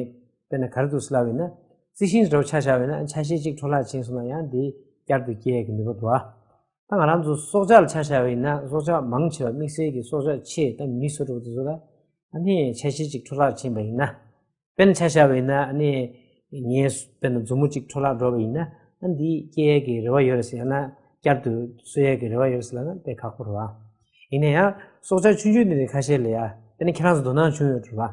དཔེར་ན་ག་རེ་འདུག་ཟེར་ལབ་ཡིན་ན། རྩི་ཤིང་འདྲ་བོ་ཆ་བཞག་པ་ཡིན་ན་ཆ་ཤས་གཅིག་འཕྲོ་བརླག་ཕྱིན་སོང་ན་ཡང་དེ་བསྐྱར་དུ་སྐྱེ་ཡག་གི་ནུས་པ་འདུག་བ། ད་ང་རང་ཚོ་སྲོག་ཆགས་ལ་ཆ་བཞག་པ་ཡིན་ན་སྲོག་ཆགས་མང་ཆེ་བ་དམིགས་བསལ་གྱི་སྲོག་ཆགས་ཆེ་ད་མི་སུ་འདྲ་བོ་དེ་ཚོ་ལ་ཨ་ནི་ཆ་ཤས་གཅིག་འཕྲོ་བརླག་ཕྱིན་པ་ཡིན་ན། དཔེར་ན་ཆ་བཞག་པ་ཡིན་ན་ཨ་ནི་ངའི་དཔེར་ན་མཛུབ་མོ་གཅིག་འཕྲོ་བརླག་འགྲོ་བ་ཡིན་ན་ཨ་འདི་སྐྱེ་ཡས་ཀྱི་རེ་བ་ཡོད་རེད་ཟེར། ཡང་ན་བསྐྱར་དུ་གསོ་ཡས་ཀྱི་རེ་བ་ཡོད་རེད་ཟེར་ལབ་ན་དཔེ་ཁག་པོ་རེད་བ། ཡིན་ན་ཡང་སྲོག་ཆགས་ཆུང་ཆུང་འདི་འདྲའི་ཁ་ཤས་ལ་ཡ་དཔེར་ན་ཁྱེད་རང་ཚོ་དོ་སྣང་བྱུང་ཡོད་རེད་བ།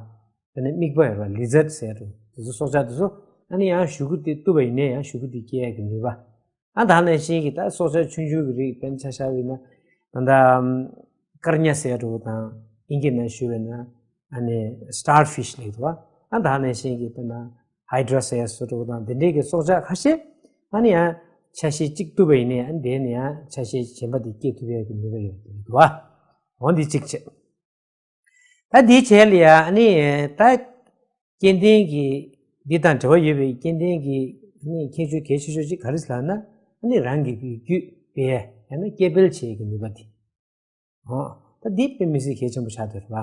དཔེར་ན་རྨིག་པ་ཡོད་རེད་བ། ལི་ཛར་ཌི་ཟེར་ཡ་འདྲ་བོ་དེ་ཚོ་སྲོག་ཆགས་དེ་ཚོ་ཨ་ནི་ཡང་གཞུ་རྒྱུ་དེ་གཏུབ་པ་ཡིན་ནའི་ཡང་གཞུ་རྒྱུ་དེ་སྐྱེ་ཡས་ཀྱི་ནུས་པ། ཨ་ད་ནང་བཞིན་གྱི་ད་སྲོག་ཆགས་ཆུང་ཆུང་གི་རིགས་དཔེར་ན་ཆ་བཞག་པ་ཡིན་ན། ད་ལྟ་སྐར་ཉ་ཟེར་ཡ་འདྲ་བོ་དང་ཨིན་སྐད་ནང་ཞུས་པ་ཡིན་ན་ཨ་ནི་སི་ཊར་ཕི་ཤི་ལབ་ཀྱི་འདུག་བ། ཨ་ད་ནང་བཞིན་གྱི་དཔེར་ན་ཧའི་ཌྲ་ཟེར་ཡ་སོ་འདྲ་བོ་དང་དེ་འདྲའི་གི་སྲོག་ཆགས་ཁ་ཤས་ཨ་ནི་ཡང་ཆ་ཤས་གཅིག་གཏུབ་པ་ཡིན་ནའི་ཨ་ནི་དེ་ནས་ཡང་ཆ་ཤས་གཞན་པ་དེ་སྐྱེ་ཐུབ་ཡ་གི་ནུས་པ་ཡོད་འདུག་བ། འོ་འདི་གཅིག་བྱས། ད་འདིའི་རྗེས་ལ་ཡ་ཨ་ནི་ད་སྐྱེ་ལྡན་གྱི་འདི་དང་འབྲེལ་བ་ཡོད་པའི་སྐྱེ་ལྡན་གྱི་ཨ་ནི་ཁྱད་ཆོས་གལ་ཆེ་ཤོས་གཅིག་ག་རེ་ཟེར་ལབ་ན། ཨ་ནི་རང་གི་རིགས་རྒྱུད་སྤེལ་ཡང་ན་སྐྱེ་འཕེལ་བྱེད་ཀྱི་ནུས་པ་དེ། འོ། ད་འདི་དཔེ་མི་སྲིད་གལ་ཆེན་པོ་ཆགས་བསྡད་རེད་བ།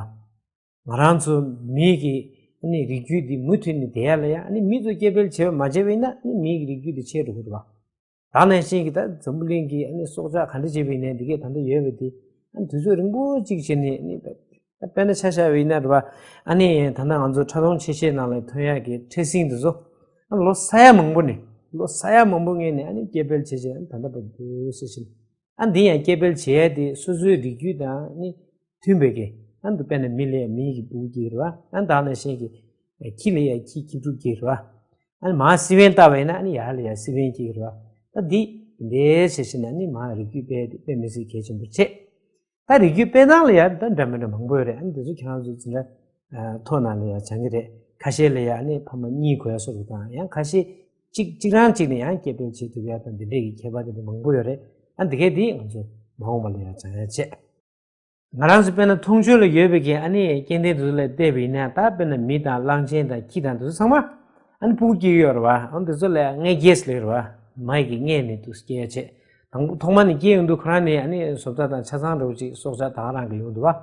ང་རང་ཚོ་མི་གི་ཨ་ནི་རིགས་རྒྱུད་འདི་མུ་མཐུད་ནས་བསྡད་ཡ་ལ་ཡ་ཨ་ནི་མི་ཚོ་སྐྱེ་འཕེལ་བྱེད་པ་མ་བྱས་པ་ཡིན་ན་ཨ་ནི་མིའི་གི་རིགས་རྒྱུད་དེ་ཆད་འགྲོ་གི་རེད་བ། ད་ནང་བཞིན་གྱི་ད་འཛམ་བུ་གླིང་གི་ཨ་ནི་སྲོག་ཆགས་ག་འདྲ་བྱས་པ་ཡིན་ནའི་འདི་གས་ད་ལྟ་ཡོད་པ་དེ་ཨ་ནི་དུས་ཚོད་རིང་པོ་གཅིག་བྱས་ནས་ཨ་ནི་ད་དཔེར་ན་ཆ་བཞག་པ་ཡིན་ན་རེད་བ། ཨ་ནི་ད་ལྟ་ང་ཚོ་ཕྲ་མཐོང་ཆེ་ཤེལ་ནང་ལ་ཐོན་ཡག་གི་འཕྲལ་སེང་འདི་ཚོ་ཨ་ལོ་ས་ཡ་མང་པོ་ནས་ལོ་ས་ཡ་མང་པོ་སྔོན་ནས་ཨ་ནི་སྐྱེ་འཕེལ་བྱས་བྱས་ཨ་ནི་ད་ལྟ་བར་དུ་སེ་བཞིན། ཨ་འདི་ཡང་སྐྱེ་འཕེལ་བྱས་ཏེ་སོ་སོའི་རིགས་རྒྱུད་དང་ནི་མཐུན་པའི་གི་ཨ་འདི་དཔེར་ན་མི་ལ་ཡ་མིའི་གི་སྤུ་གུ་སྐྱེ་གི་རེད་བ། ཨ་ད་ནང་བཞིན་གྱི་ཁྱི་ལ་ཡ་ཁྱི་ཁྱི་ཕྲུག་སྐྱེ་གི་རེད་བ། ཨ་ནི་མར་སི་པན་བཏགས་པ་ཡིན་ན་ཨ་ནི་ཡར་ལ་ཡ་སི་པན་སྐྱེ་གི་རེད་བ། ད་འདི་འདི་འདྲའི་བྱས་ཕྱིན་ཨ་ནི་མར་རིགས་རྒྱུད་སྤེལ་ཏེ་དཔེ་མི་སྲིད་གལ་ཆེན་པོ་བྱས། ད་རིགས་རྒྱུད་སྤེལ་སྟངས་ལ་ཡང་ད་འདྲ་མི་འདྲ་མང་པོ་ཡོད་རེད། ཨ་ནི་དེ་ཚོ་ཁྱེད་རང་ཚོ་འཛིན་གྲྭ་ཐོག་ནང་ལ་ཡང་སྦྱང་གི་རེད། ཁ་ཤས་ལ་ཡང་ཨ་ནི་ཕ་མ་གཉིས་དགོས་ཡ་སོགས་རེད། དང་ཡང་ཁ་ཤས་གཅིག་གཅིག་རང་གཅིག་ནས་ཡང་སྐྱེ་འཕེལ་བྱེད་ཐུབ་ཡ་དང་འདི་འདྲས་ཀྱི་ཁྱད་པར་དེ་འདྲ་མང་པོ་ཡོད་རེད། ཨ་འདི་གས་འདི་ང་ཚོ་མ་འོངས་པ་ལ་ཡང་སྦྱང་ཡ་བྱེད། ང་རང་ཚོ་དཔེར་ན་མཐོང་ཆོས་ལ་ཡོད་པའི་གི་ཨ་ནི་སྐྱེ་ལྡན་དེ་ཚོ་ལ་བལྟས་པ་ཡིན་ན། ད་དཔེར་ན་མི་དང་གླང་ཆེན་དང་ཁྱི་དང་དེ་ཚོ་ཚང་མ་ཨ་ནི་ཕྲུ་གུ་སྐྱེ་གི་ཡོད་རེད་བ། ཨ་ནི་དེ་ཚོ་ལ་མངལ་སྐྱེས་ལབ་རེད་བ། མ་ཡི་གི་མངལ་ནས་དུ་སྐྱེ་ཡ་བྱེད། དང་པོ་ཐོག་མ་ནས་སྐྱེ་ཡོང་དུས་ཁོ་རང་ནས་ཨ་ནི་བཟོ་ལྟ་དང་ཆ་ཚང་འདྲ་བོ་ཅིག་སྲོག་ཆགས་ད་ག་རང་གི་ཡོང་འདུག་བ།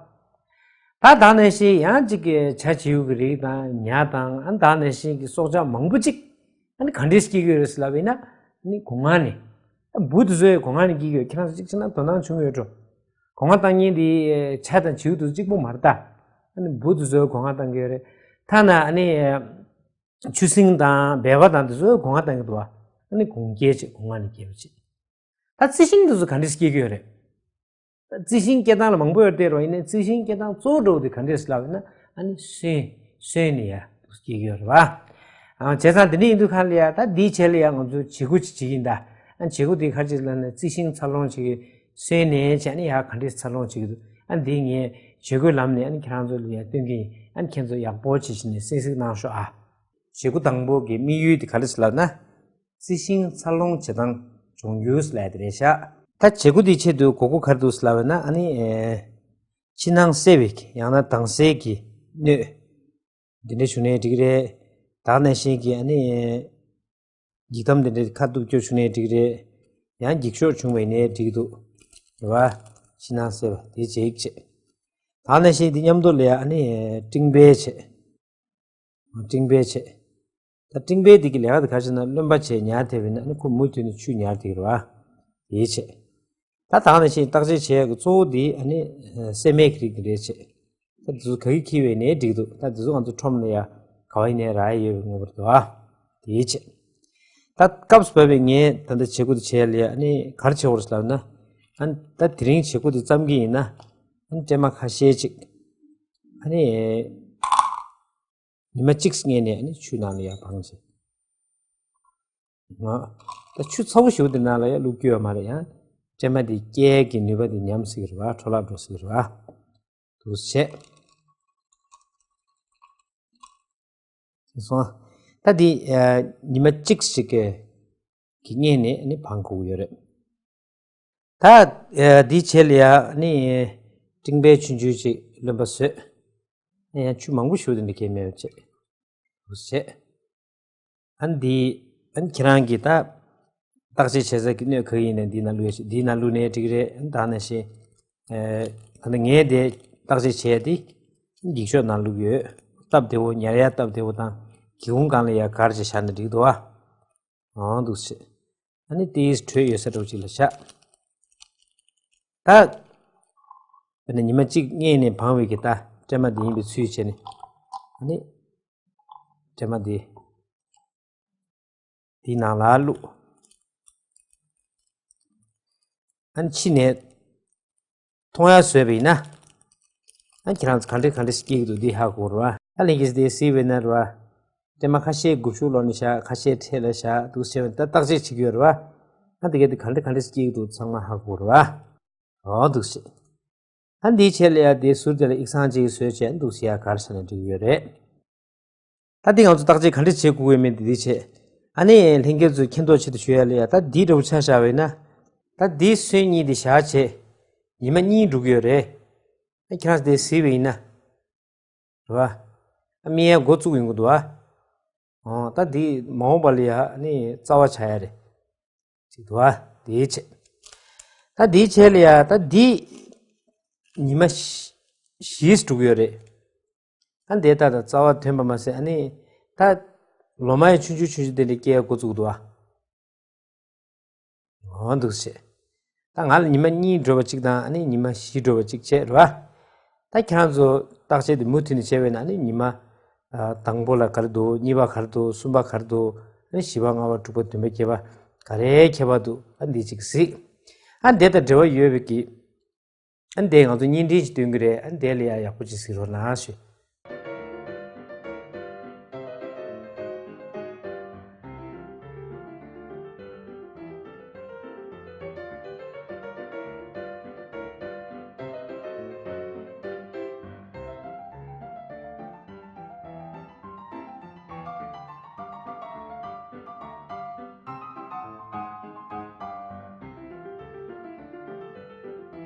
ད་ད་ག་ནང་བཞིན་ཡང་ཅིག་གི་བྱ་བྱིའུ་གི་རིགས་དང་ཉ་དང་ཨ་ནི་ད་ག་ནང་བཞིན་གི་སྲོག་ཆགས་མང་པོ་ཅིག་ཨ་ནི་ག་འདྲས་སྐྱེ་གི་ཡོད་རེད་ཟེར་ལབ་པ་ཡིན་ན། ཨ་ནི་སྒོ་ང་ནས། ཨ་འབུ་དེ་ཚོའི་སྒོ་ང་ནས་སྐྱེ་གི་ཡོད། ཁྱེད་རང་ཚོ་གཅིག་བྱས་ན་དོ་སྣང་བྱུང་ཡོད་འགྲོ། སྒོ་ང་བཏང་མཁན་དེ་བྱ་དང་བྱིའུ་དེ་གཅིག་པོ་མ་རེད་ད། ཨ་ནི་འབུ་དེ་ཚོའི་སྒོ་ང་བཏང་གི་ཡོད་རེད། ཐ་ན་ཨ་ནི་ཆུ་སྲིན་དང་སྦལ་པ་དང་དེ་ཚོའི་སྒོ་ང་བཏང་གི་འདུག་བ། ཨ་ནི་སྒོ་ང་སྐྱེ་བྱེད། སྒོ་ང་ནས་སྐྱེ་བ་བྱེད། ད་རྩི་ཤིང་དེ་ཚོ་ག་འདྲས་སྐྱེ་གི་ཡོད་རེད། རྩི་ཤིང་སྐྱེ་སྟངས་ལ་མང་པོ་ཡོད་དེ་རེད་བ། ཡིན་ནའི་རྩི་ཤིང་སྐྱེ་སྟངས་གཙོ་བོ་འདྲ་བོ་དེ་ག་འདྲས་ལབ་ཡིན་ན། ཨ་ནི་སོན། སོན་ནས་ཡར་སྐྱེ་གི་ཡོད་རེད་བ། ཨ་བྱས་ཙང་དེ་འདྲ་ཡིན་དུས་ཁ་ལ་ཡ་ད་འདིའི་ཆེད་ལ་ཡ་ང་ཚོས་བྱེད་སྒོ་ཅིག་བྱེད་ཀྱི་ཡིན་ད། ཨ་བྱེད་སྒོ་དེ་ག་རེ་ཅིག་ལབ་ན། རྩི་ཤིང་འཚར་ལོངས་བྱེད་ཀྱི། སོན་ནས་བྱས་ནས་ཡར་ག་འདྲས་འཚར་ལོངས་བྱེད་ཀྱི་འདུག། ཨ་འདི་ངས་བྱེད་སྒོའི་ལམ་ནས་ཨ་ནི་ཁྱེད་རང་ཚོ་ལ་ཡ་སྟོན་གྱི་ཡིན། ཨ་ནི་ཁྱེད་ཚོ་ཡག་པོ་བྱས་བྱས་ནས་གསན་གཟིགས་གནང་ཤོག་ཨ། བྱེད་སྒོ་དང་པོ་གི་དམིགས་ཡུལ་དེ་ག་རེ་ཟེར་ལབ་ན། རྩི་ཤིང་འཚར་ལོངས་བྱེད་སྟངས་སྦྱོང་རྒྱུ་ལབ་ཡ་དེ་རེད་ཤག། ད་བྱེད་སྒོ་དེའི་ཆེད་དུ་དགོས་མཁོ་ག་རེ་འདུག་ལབ་ན། ཨ་ནི་ཨེ་ཕྱི་ནང་གསལ་བའི་ཡང་ན་དྭངས་གསལ་གྱི་སྣོད་འདི་འདྲ་བྱུང་ནའི་འགྲིག་གི་རེད། ད་ག་ནང་བཞིན་གྱི་ཨ་ནི་ཨེ་འགྱིག་དམ་འདི་འདྲ་ཁ་གཏུབ་སྐྱོར་བྱུང་ནའི་འགྲིག་གི་རེད། ཡང་འགྱིག་ཤོག་བྱུང་བ་ཡིན་ནའི་འགྲིག་གི་འདུག། རེད་བ། ཕྱི་ནང་གསལ་བ་དེ་བྱེད་ཀྱི་བྱེད། ད་ག་ནང་བཞིན་འདི་མཉམ་དུ་ལ་ཡ་ཨ་ནི་ཨེ་སྤྲིང་པའི་བྱེད། སྤྲིང་པའི་བྱེད། ད་སྤྲིང་པའི་འདི་གི་ལས་ཀ་དེ་ག་རེ་ཟེར་ན། རློན་པ་བྱས་ཉར་ཐེབས་པ་ཡིན་ན་ཨ་ནི་ཁོ་མུ་མཐུད་ནས་ཆུ་ཉར་ཐེབས་ཀྱི་རེད་བ། དེའི་བྱེད། ད་ད་ག་ནང་བཞིན་བརྟག་དཔྱད་བྱེད་ཡག་གི་གཙོ་བོ་འདི་ཨ་ནི་སྲན་མའི་རིགས་འདི་རེད་བྱེད། ད་འདི་ཚོ་ག་གིས་འཁྱེར་བ་ཡིན་ནའི་འགྲིག་འདུག། ད་འདི་ཚོ་ང་ཚོ་ཁྲོམ་ལ་ཡ་ག་བ་ཡིན་ནའི་རག་ཡ་ཡོད་པའི་དངོས་པོ་རེད་བ། དེའི་བྱེད། ད་སྐབས་སུ་བབས་པའི་ངས་ད་ལྟ་བྱེད་སྒོ་འདི་བྱེད་ཡ་ལ་ཡ་ཨ་ནི་ག་རེ་བྱེད་དགོས་རེད་ལབ་ན། ཨ་ནི་ད་དེ་རིང་བྱེད་སྒོ་འདི་བརྩམ་གྱི་ཡིན་ན། ཨ་ནི་སྲན་མ་ཁ་ཤས་ཅིག། ཨ་ནི། ཉི་མ་གཅིག་སྔོན་ནས་ཨ་ནི་ཆུ་ནང་ལ་ཡར་སྦངས་བྱས། ང་། ད་ཆུ་ཚ་པོ་ཞེ་པོ་དེ་ནང་ལ་ཡར་བླུག་རྒྱུ་ཡོད་མ་རེད། ཡང་སྲན་མ་དེ་སྐྱེ་ཡག་གི་ནུས་པ་དེ་ཉམས་སྲིད་ཀྱི་རེད་བ། འཕྲོ་བརླག་འགྲོ་སྲིད་ཀྱི་རེད་བ། འདུག་བྱས། སོང་། ད་དེ་ཉི་མ་གཅིག་ཞིག་གི་གི་སྔོན་ནས་ཨ་ནི་སྦང་དགོས་ཀྱི་ཡོད་རེད། ད་ཨ་འདིའི་ཆེད་ལ་ཡ་ཨ་ནི་སྤྲིང་པའི་ཆུང་ཆུང་ཅིག་རློན་པ་བཟོས། ཨ་ཡང་ཆུ་མང་པོ་ཞིག་དེ་འདྲ་གས་མེད་པ་བྱས། འདུག་བྱས། ཨ་ནི་འདི་ཨ་ནི་ཁྱེད་རང་གིས་ད་བརྟག་དཔྱད་བྱེད་ས་གི་སྣོད་ག་གི་ཡིན་ནའི་འདི་ནང་བླུག་ཡ་ཞིག། འདི་ནང་བླུག་ནའི་འགྲིག་གི་རེད། ཨ་ནི་ད་ནང་བཞིན་ཨ་ད་ནི་ངས་དེ་བརྟག་དཔྱད་བྱས་ཏེ་འགྱིག་ཤོག་ནང་བླུག་ཡོད། སྟབས་བདེ་བོ། ཉར་ཡ་སྟབས་བདེ་བོ་དང་། སྒེའུ་ཁུང་སྒང་ལ་ཡ་སྒར་བྱས་བཞག་ན་འགྲིག་འདུག་ཨ། འོ་འདུག་སེ། ཨ་ནི་དེའི་དྲོད་ཡོད་ས་འདྲ་བོ་ཅིག་ལ་བཞག། ད། དཔེར་ན་ཉི་མ་གཅིག་སྔོན་ནས་སྦང་བའི་གི་ད་སྲན་མ་འདི་ཡིན་པའི་ཚུལ་བྱས་ནས། ཨ་ནི། སྲན་མ་འདི། འདིའི་ནང་ལ་བླུགས། ཨ་ནི་ཕྱི་ནས། མཐོང་ཡ་བཟོས་པ་ཡིན་ན། ཨ་ཁྱེད་རང་ཚོ་ག་འདྲས་ག་འདྲས་སྐྱེ་གི་འདུག་འདི་ཧ་གོ་རེད་བ། ཨ་ལྷན་རྒྱས་ཚོ་དེ་གཟིགས་པ་ཡིན་ན་རེད་བ། སྲན་མ་ཁ་ཤས་སྒུབ་ཤུགས་ལོག་ནས་བཞག། ཁ་ཤས་འཕྲེད་ལ་བཞག། འདུག་སེ་བྱས་པ་ད་བརྟག་དཔྱད་བྱེད་ཀྱི་ཡོད་རེད་བ། ཨ་དེ་ག་དེ་ག་འདྲས་ག་འདྲས་སྐྱེ་གི་འདུག་ཚང་མ་ཧ་གོ་རེད་བ། འོ་འདུག་སེ། ཨ་འདིའི་ཆེད་ལ་ཡ་དེ་ཟུར་དེ་ལ་ཡིག་ཚང་གཅིག་བཟོས་བྱས་འདུག་སེ་ཡ་གར་བྱས་ནས་འགྲིག་གི་ཡོད་རེད། ད་འདི་ང་ཚོ་བརྟག་དཔྱད་ག་འདྲ་བྱེད་དགོས་ཀྱི་མིན་འདི་འདི་བྱས། ཨ་ནི་ལྷན་རྒྱས་ཚོས་མཁྱེན་རྟོགས་ཆེད་དུ་ཞུ་ཡ་ལ་ཡ། ད་འདི་འདྲ་བོ་ཆ་བཞག་པ་ཡིན་ན། ད་འདི་སོན་གཉིས་འདི་བཞག་བྱས། ཉི་མ་གཉིས་འགྲོ་གི་ཡོད་རེད། ཨ་ཁྱེད་རང་ཚོ་དེ་གཟིགས་པ་ཡིན་ན། རེད་བ། ཨ་སྨིན་ཡ་འགོ་བཙུགས་ཡོང་གི་འདུག་བ། འོ་ད་འདི་མ་འོངས་པ་ལ་ཡ་ཨ་ནི་རྩ་བ་ཆགས་ཡ་རེད། ཅིག་འདུག་བ། འདིའི་ཆེད། ད་འདིའི་ཆེད་ལ་ཡ་ད་འདི་ཉི་མ་བཞི་བཞིས་འགྲོ་གི་ཡོད་རེད། ཨ་འདི་ད་ད་རྩ་བ་ཐོན་པ་མ་ཟད། ཨ་ནི་ད་ལོ་མ་ཡང་ཆུང་ཆུང་ཆུང་ཆུང་དེ་འདྲ་སྐྱེ་ཡ་འགོ་བཙུགས་འདུག་ཨ། འོ་འདུག་སེ། ད་ང་ལ་ཉི་མ་གཉིས་འགྲོ་བ་གཅིག་དང་ཨ་ནི་ཉི་མ་བཞི་འགྲོ་བ་གཅིག་བྱས་རེད་བ། ད་ཁྱེད་རང་ཚོ་བརྟག་དཔྱད་དེ་མུ་མཐུད་ནས་བྱས་པས་ན། ཨ་ནི་ཉི་མ་ཨ་དང་པོ་ལ་ག་རེ་འདུག། གཉིས་པ་ག་རེ་འདུག། གསུམ་པ་ག་རེ་འདུག། ཨ་ནི་བཞི་པ་ལྔ་པ་དྲུག་པ་བདུན་པ་བརྒྱད་པ་ག་རེ་ཁྱད་པར་འདུག། ཨ་འདི་གཅིག་གཟིགས། ཨ་འདི་དང་འབྲེལ་བ་ཡོད་པའི་གི། ཨ་ནི་དེ་ང་ཚོ་བརྙན་འཕྲིན་ཞིག་སྟོན་གྱི་རེད། ཨ་ནི་དེ་ལ་ཡང་ཡག་པོ་ཅིག་གཟིགས་རོགས་གནང་ཞུ།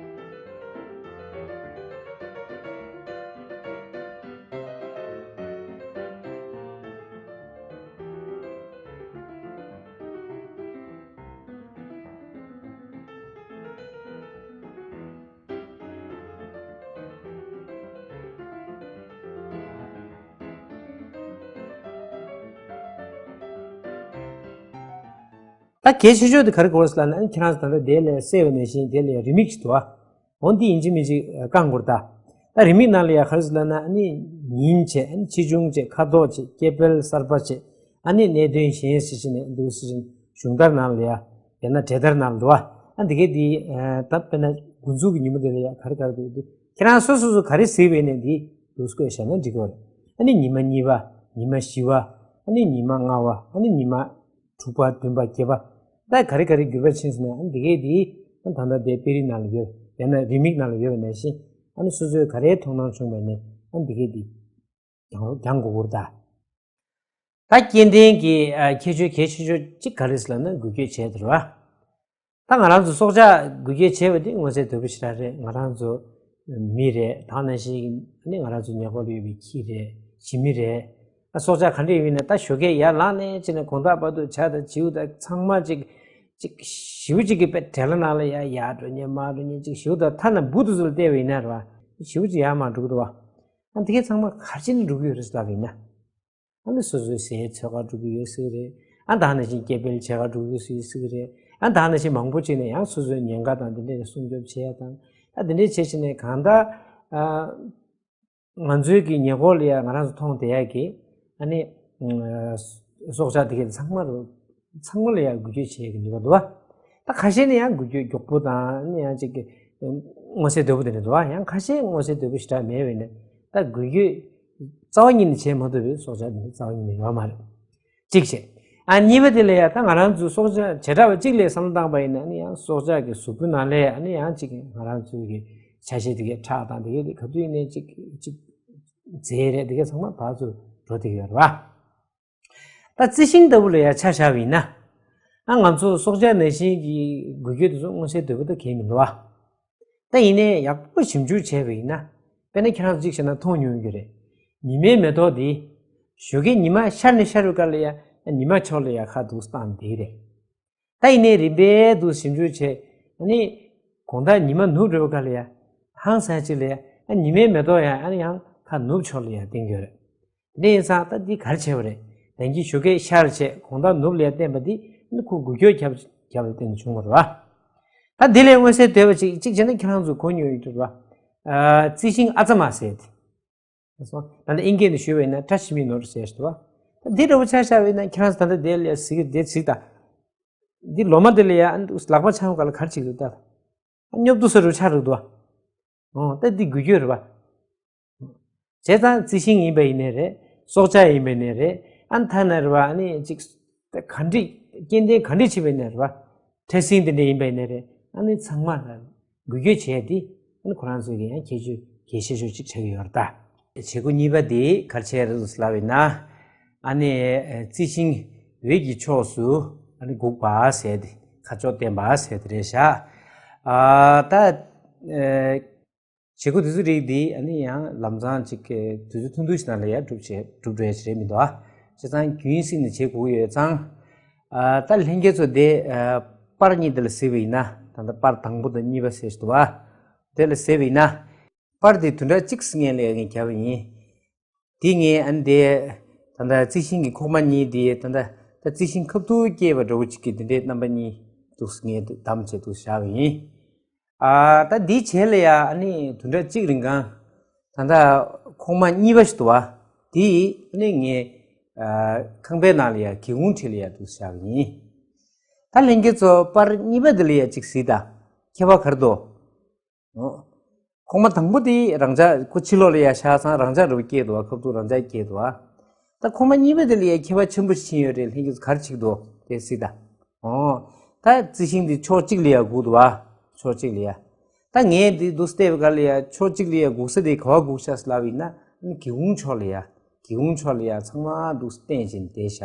ད་གལ་ཆེ་ཤོས་དེ་ག་རེ་གོ་རེད་ལབ་ན། ཨ་ནི་ཁྱེད་རང་ཚོ་ད་ལྟ་དེ་ལ་གསལ་བ་ནང་བཞིན་དེ་ལ་རི་མིག་ཅིག་འདུག་ཨ། འོ་འདི་ཡིན་གཅིག་མིན་གཅིག་བཀང་དགོས་རེད་ད། ད་རི་མིག་ནང་ལ་ཡ་ག་རེ་ཟེར་ལབ་ན། ཨ་ནི་ཉིན་བྱས། ཨ་ནི་ཆེ་ཆུང་བྱས། ཁ་དོག་བྱས། སྐྱེ་འཕེལ་གསར་པ་བྱས། ཨ་ནི་གནད་དོན་གཞན་ཞིག་བྱས་ནས་འདུག་ཟེར་བཞིན་གཞུང་དར་ནང་ལ་ཡ། ཡང་ན་གྲལ་དར་ནང་ལ་འདུག་ཨ། ཨ་འདི་གས་འདི་ད་དཔེར་ན་འགོ་འཛུགས་ཀྱི་ཉིན་མོ་དེ་ལ་ཡ་ག་རེ་ག་རེ་འདུག་འདུག་ཁྱེད་རང་སོ་སོ་སོ་ག་རེ་གཟིགས་པ་ཡིན་ནའི་འདི་འདུག་སེ་བཀོད་བཞག་ན་འགྲིག་གི་རེད། ཨ་ནི་ཉི་མ་གཉིས་པ། ཉི་མ་བཞི་པ། ཨ་ནི་ཉི་མ་ལྔ་པ། ཨ་ནི་ཉི་མ་དྲུག་པ། བདུན་པ། བརྒྱད་པ། ད་ག་རེ་ག་རེ་འགྱུར་བ་ཕྱིན་སོང་ན། ཨ་ནི་འདི་གས་འདི་ཨ་ད་ལྟ་དེ་དཔེ་རིས་ནང་ལ་ཡོད། ཡང་ན་རི་མིག་ནང་ལ་ཡོད་པ་ནང་བཞིན། ཨ་ནི་སོ་སོའི་ག་རེ་མཐོང་སྣང་བྱུང་བ་ནས། ཨ་ནི་འདི་གས་འདི་རྒྱང་རྒྱང་དགོས་ཀྱི་རེད་ད། ད་སྐྱེ་ལྡན་གྱི་ཨ་ཁྱད་ཆོས་གལ་ཆེ་ཤོས་གཅིག་ག་རེ་ཟེར་ལབ་ན་འགུལ་སྐྱོད་བྱས་དེ་རེད་བ། ད་ང་རང་ཚོ་སྲོག་ཆགས་འགུལ་སྐྱོད་བྱས་པ་འདི་མངོན་གསལ་དོད་པོ་ཞེ་དྲག་རེད། ང་རང་ཚོ་མི་རེད། ད་ནང་བཞིན་ནི་ང་རང་ཚོ་ཉེ་འཁོར་ལ་ཡོད་པའི་ཁྱི་རེད། ཞི་མི་རེད། ཨ་སྲོག་ཆགས་ག་འདྲ་ཡིན་ན། ད་ཞོགས་ཀས་ཡར་ལངས་ནས་བྱས་ནས་དགོང་དག་བར་དུ་བྱ་དང་བྱིའུ་དང་ཚང་མ་ཅིག་ཅིག་ཞེ་པོ་ཅིག་གི་དཔེ་བྲེལ་ལ་ནང་ལ་ཡར་ཡར་འགྲོ་མཁན་མར་འགྲོ་མཁན་ཅིག་ཞེ་པོ། ད་ཐ་ན་འབུ་དེ་ཚོ་ལ་བལྟས་པ་ཡིན་ན་རེད་བ། ཞེ་པོ་ཅིག་ཡར་མར་འགྲོ་གི་འདུག་བ། ཨ་འདི་གས་ཚང་མ་ག་རེ་བྱས་ནས་འགྲོ་གི་ཡོད་རེད་ཟེར་ལབ་པ་ཡིན་ན། ཨ་ནི་སོ་སོའི་ཟས་འཚོལ་ག་འགྲོ་གི་ཡོད་ཟེར་གི་རེད། ཨ་ད་ནང་བཞིན་སྐྱེ་འཕེལ་བྱེད་ག་འགྲོ་གི་ཡོད་ཟེར་གི་རེད། ཨ་ད་ནང་བཞིན་མང་པོ་ཅིག་ནས་ཡང་སོ་སོའི་ཉེན་ཁ་དང་དེ་འདྲས་སྲུང་སྐྱོབ་བྱེད་ཡ་དང་། ཨ་དེ་འདྲས་བྱས་བྱས་ནས་གང་ལྟར་ཨ་ང་ཚོའི་གི་ཉེ་འཁོར་ལ་ཡ་ང་རང་ཚོ་མཐོང་བསྡད་ཡ་གི་ཨ་ནི་ཨ་སྲོག་ཆགས་དེ་གས་ཚང་མ་རུ་ཚང་མ་ལ་ཡ་འགུལ་སྐྱོད་བྱེད་ཀྱི་ནུས་པ་འདུག་བ། ད་ཁ་ཤས་ནི་ཡང་འགུལ་སྐྱོད་མགྱོགས་པོ་དང་ནི་ཡང་ཅིག་གི་མངོན་གསལ་དོད་པོ་དེ་འདྲ་འདུག་བ། ཡང་ཁ་ཤས་མངོན་གསལ་དོད་པོ་ཞེ་དྲག་མེད་པས་ནི། ད་འགུལ་སྐྱོད་རྩ་བ་ཉིད་ནས་བྱེད་མ་ཐུབ་པའི་སྲོག་ཆགས་དེ་འདྲ་རྩ་བ་ཉིད་ནས་ཡོད་མ་རེད། གཅིག་བྱས། ཨ་གཉིས་པ་དེ་ལ་ཡ་ད་ང་རང་ཚོའི་སྲོག་ཆགས་བྱེ་བྲག་པ་གཅིག་ལ་བསམ་བློ་བཏང་པ་ཡིན་ན་ནི། ཡང་སྲོག་ཆགས་ཀྱི་གཟུགས་པོའི་ནང་ལ་ཨ་ནི་ཡང་ཅིག་ང་རང་ཚོའི་གི་ཆ་ཤས་དེ་གའི་ཁྲག་དང་དེ་གའི་དེ་ག་དུས་ཡིན་ནའི་ཅིག་ཅིག་རྫས་རེད། དེ་གའི་ཚང་མ་ཕར་ཚུར་འགྲོ་བསྡད་ཀྱི་ཡོད་རེད་བ། ད་རྩི་ཤིང་ལྟ་བུ་ལ་ཡ་ཆ་བཞག་པ་ཡིན་ན། ཨ་ང་ཚོ་སྲོག་ཆགས་ནང་བཞིན་གྱི་འགུལ་སྐྱོད་དེ་ཚོ་མངོན་གསལ་དོད་པོ་ད་གང་ཡང་མི་འདུག་བ། ད་ཡིན་ནའི་ཡག་པོ་ཞིབ་འཇུག་བྱས་པ་ཡིན་ན། དཔེར་ན་ཁྱེད་རང་ཚོ་གཅིག་བྱས་ན་མཐོང་མྱོང་གི་རེད། ཉི་མའི་མེ་ཏོག་འདི་ཞོགས་ཀས་ཉི་མ་ཤར་ནས་ཤར་བའི་སྐབས་ལ་ཡ་ཉི་མ་ཕྱོགས་ལ་ཡ་ཁ་འདུག་སེ་བཏང་བསྡད་ཀྱི་རེད། ད་ཡིན་ནའི་རིམ་པས་འདུག་ཞིབ་འཇུག་བྱས། ཨ་ནི་དགོང་དག་ཉི་མ་ནུབ་འགྲོ་བའི་སྐབས་ལ་ཡ་ཧང་སང་ཅིག་ལ་ཡ་ཨ་ཉི་མའི་མེ་ཏོག་ཡ་ཨ་ནི་ཡང་ཁ་ནུབ་ཕྱོགས་ལ་ཡ་བསྟན་གྱི་ཡོད་རེད། དེ་ཡིན་ཙང་ད་འདི་ག་རེ་བྱས་པ་རེད། ད་གིན་ཞོགས་ཀས་ཤར་བྱས་དགོང་དག་ནུབ་ལ་ཡ་བསྟན་པ་འདི་ཨ་ནི་ཁོ་འགུལ་སྐྱོད་བརྒྱབ་བརྒྱབ་ལ་བརྟེན་ནས་བྱུང་བ་རེད་བ། ད་འདི་ལས་མངོན་གསལ་དོད་པ་ཅིག་གཅིག་བྱས་ན་ཁྱེད་རང་ཚོ་གོ་མྱོང་ཡོད་རེད་བ། ཨ་རྩི་ཤིང་ཨ་ཙ་མ་ཟེར་དེ། ད་ལྟ་ཨིན་སྐད་ནས་ཞུས་པ་ཡིན་ན་བཀྲ་ཤིས་མའི་ནོར་ཟེར་ཞིག་འདུག་བ། ད་འདི་འདྲ་བོ་ཆ་བཞག་པ་ཡིན་ན་ཁྱེད་རང་ཚོ་ད་ལྟ་དེ་ལ་ཡ་གཟིགས་དེ་གཟིགས་དང་། འདི་ལོ་མ་དེ་ལ་ཡ་ཨ་ནི་ལག་པ་འཆང་ག་ལ་ག་རེ་བྱེད་ཀྱི་འདུག་ད། སྙོབ་འདུག་ས་རུ་ཆགས་འགྲོ་འདུག་བ། ཨོ་ད་འདི་འགུལ་སྐྱོད་རེད་བ། བྱས་ཙང་རྩི་ཤིང་ཡིན་པ་ཡིན་ནའི་རེད། སྲོག་ཆགས་ཡིན་པ་ཡིན་ནའི་རེད། ཨ་ནི་ཐ་ན་རེད་བ། ཨ་ནི་ཅིག་ག་འདྲ་སྐྱེ་ལྡན་ག་འདྲ་ཞིག་ཡིན་པ་ཡིན་ནའི་རེད་བ། འཕྲལ་སེང་དེ་འདྲ་ཡིན་པ་ཡིན་ནའི་རེད། ཨ་ནི་ཚང་མ་ལ་འགུལ་སྐྱོད་བྱས་ཏེ་ཨ་ནི་ཁོ་རང་ཚོའི་གི་ཡང་ཁྱད་ཆོས་གལ་ཆེ་ཤོས་གཅིག་ཆགས་ཀྱི་ཡོད་རེད་ད། བྱེད་སྒོ་གཉིས་པ་དེ་ག་རེ་བྱས་རེད་ཟེར་ལབ་པ་ཡིན་ན། ཨ་ནི་རྩི་ཤིང་འོད་ཀྱི་ཕྱོགས་སུ་ཨ་ནི་སྒུག་པ་ཟེར་དེ། ཁ་ཕྱོགས་བསྟན་པ་ཟེར་དེ་རེད་ཤག་ཨ་ད་བྱེད་སྒོ་དེ་ཚོ་རིགས་འདི་ཨ་ནི་ཡང་ལམ་སང་ཅིག་གི་དུས་ཚོད་ཐུང་ཐུང་ཞིག་ནང་ལ་ཡང་གྲུབ་བྱས་གྲུབ་འགྲོ་ཡ་ཞིག་རེད་མི་འདུག་ཨ། བྱས་ཙང་རྒྱུན་བསྲིངས་ནས་བྱེད་དགོས་ཀྱི་ཡོད་ཙང་། ཨ་ད་ལྷན་རྒྱས་ཚོ་དེ་ཨ་པར་གཉིས་དེ་ལ་གཟིགས་པ་ཡིན་ན། ད་ལྟ་པར་དང་པོ་དང་གཉིས་པ་ཟེར་ཞིག་འདུག་ཨ། དེ་ལ་གཟིགས་པ་ཡིན་ན། པར་དེ་བདུན་ཕྲག་གཅིག་སྔོན་ལ་ངས་བརྒྱབ་པ་ཡིན། དེ་ངས་ཨ་ནི་དེ་ད་ལྟ་རྩི་ཤིང་གི་ཁོག་མ་གཉིས་དེ། ད་ལྟ་ད་རྩི་ཤིང་ཁ་ཐུག་སྐྱེས་པ་འདྲ་བོ་ཅིག་གི་དེ་འདྲའི་རྣམ་པ་གཉིས་འདུག་སེ་ངས་བདམས་བྱས་འདུག་བཞག་པ་ཡིན། ཨ་ད་འདིའི་རྗེས་ལ་ཡ་ཨ་ནི་བདུན་ཕྲག་གཅིག་རིང་གང་ད་ལྟ་ཁོག་མ་གཉིས་པ་ཞིག་འདུག་བ། དེ་ཨ་ནི་ངས་ཨ་ཁང་པའི་ནང་ལ་ཡ་སྒེའུ་ཁུང་འཁྲིས་ལ་ཡ་འདུག་བཞག་པ་ཡིན། ད་ལྷན་རྒྱས་ཚོ་པར་གཉིས་པ་འདི་ལ་ཡ་གཅིག་གཟིགས་དང་། ཁྱད་པར་ག་རེ་འདུག་ཨོ། ཁོག་མ་དང་པོ་དེ་རང་འཇགས། ཁོ་ཕྱི་ལོགས་ལ་ཡ་བཞག་ཙང་རང་འཇགས་འདྲ་བོ་སྐྱེས་འདུག་བ། ཁ་ཐུག་རང་འཇགས་སྐྱེས་འདུག་བ། ད་ཁོག་མ་གཉིས་པ་དེ་ལ་ཡ་ཁྱད་པར་ཆེན་པོ་ཞིག་ཕྱིན་ཡོད་རེད། ལྷན་རྒྱས་ཚོ་ག་རེ་བྱེད་ཀྱི་འདུག་དེ་གཟིགས་དང་། ཨོ། ད་རྩི་ཤིང་དེ་ཕྱོགས་གཅིག་ལ་ཡ་སྒུག་འདུག་བ། ཕྱོགས་གཅིག་ལ་ཡ། ད་ངས་དེ་འདུག་སེ་བལྟས་པའི་སྐབས་ལ་ཡ་ཕྱོགས་གཅིག་ལ་ཡ་སྒུག་ས་དེ་ག་པར་སྒུག་ཤག་ཟེར་ལབ་པ་ཡིན་ན། ཨ་ནི་སྒེའུ་ཁུང་ཕྱོགས་ལ་ཡ། སྒེའུ་ཁུང་ཕྱོགས་ལ་ཡ་ཚང་མ་འདུག་སེ་བསྟན་བཞིན་བསྡད་ཤག་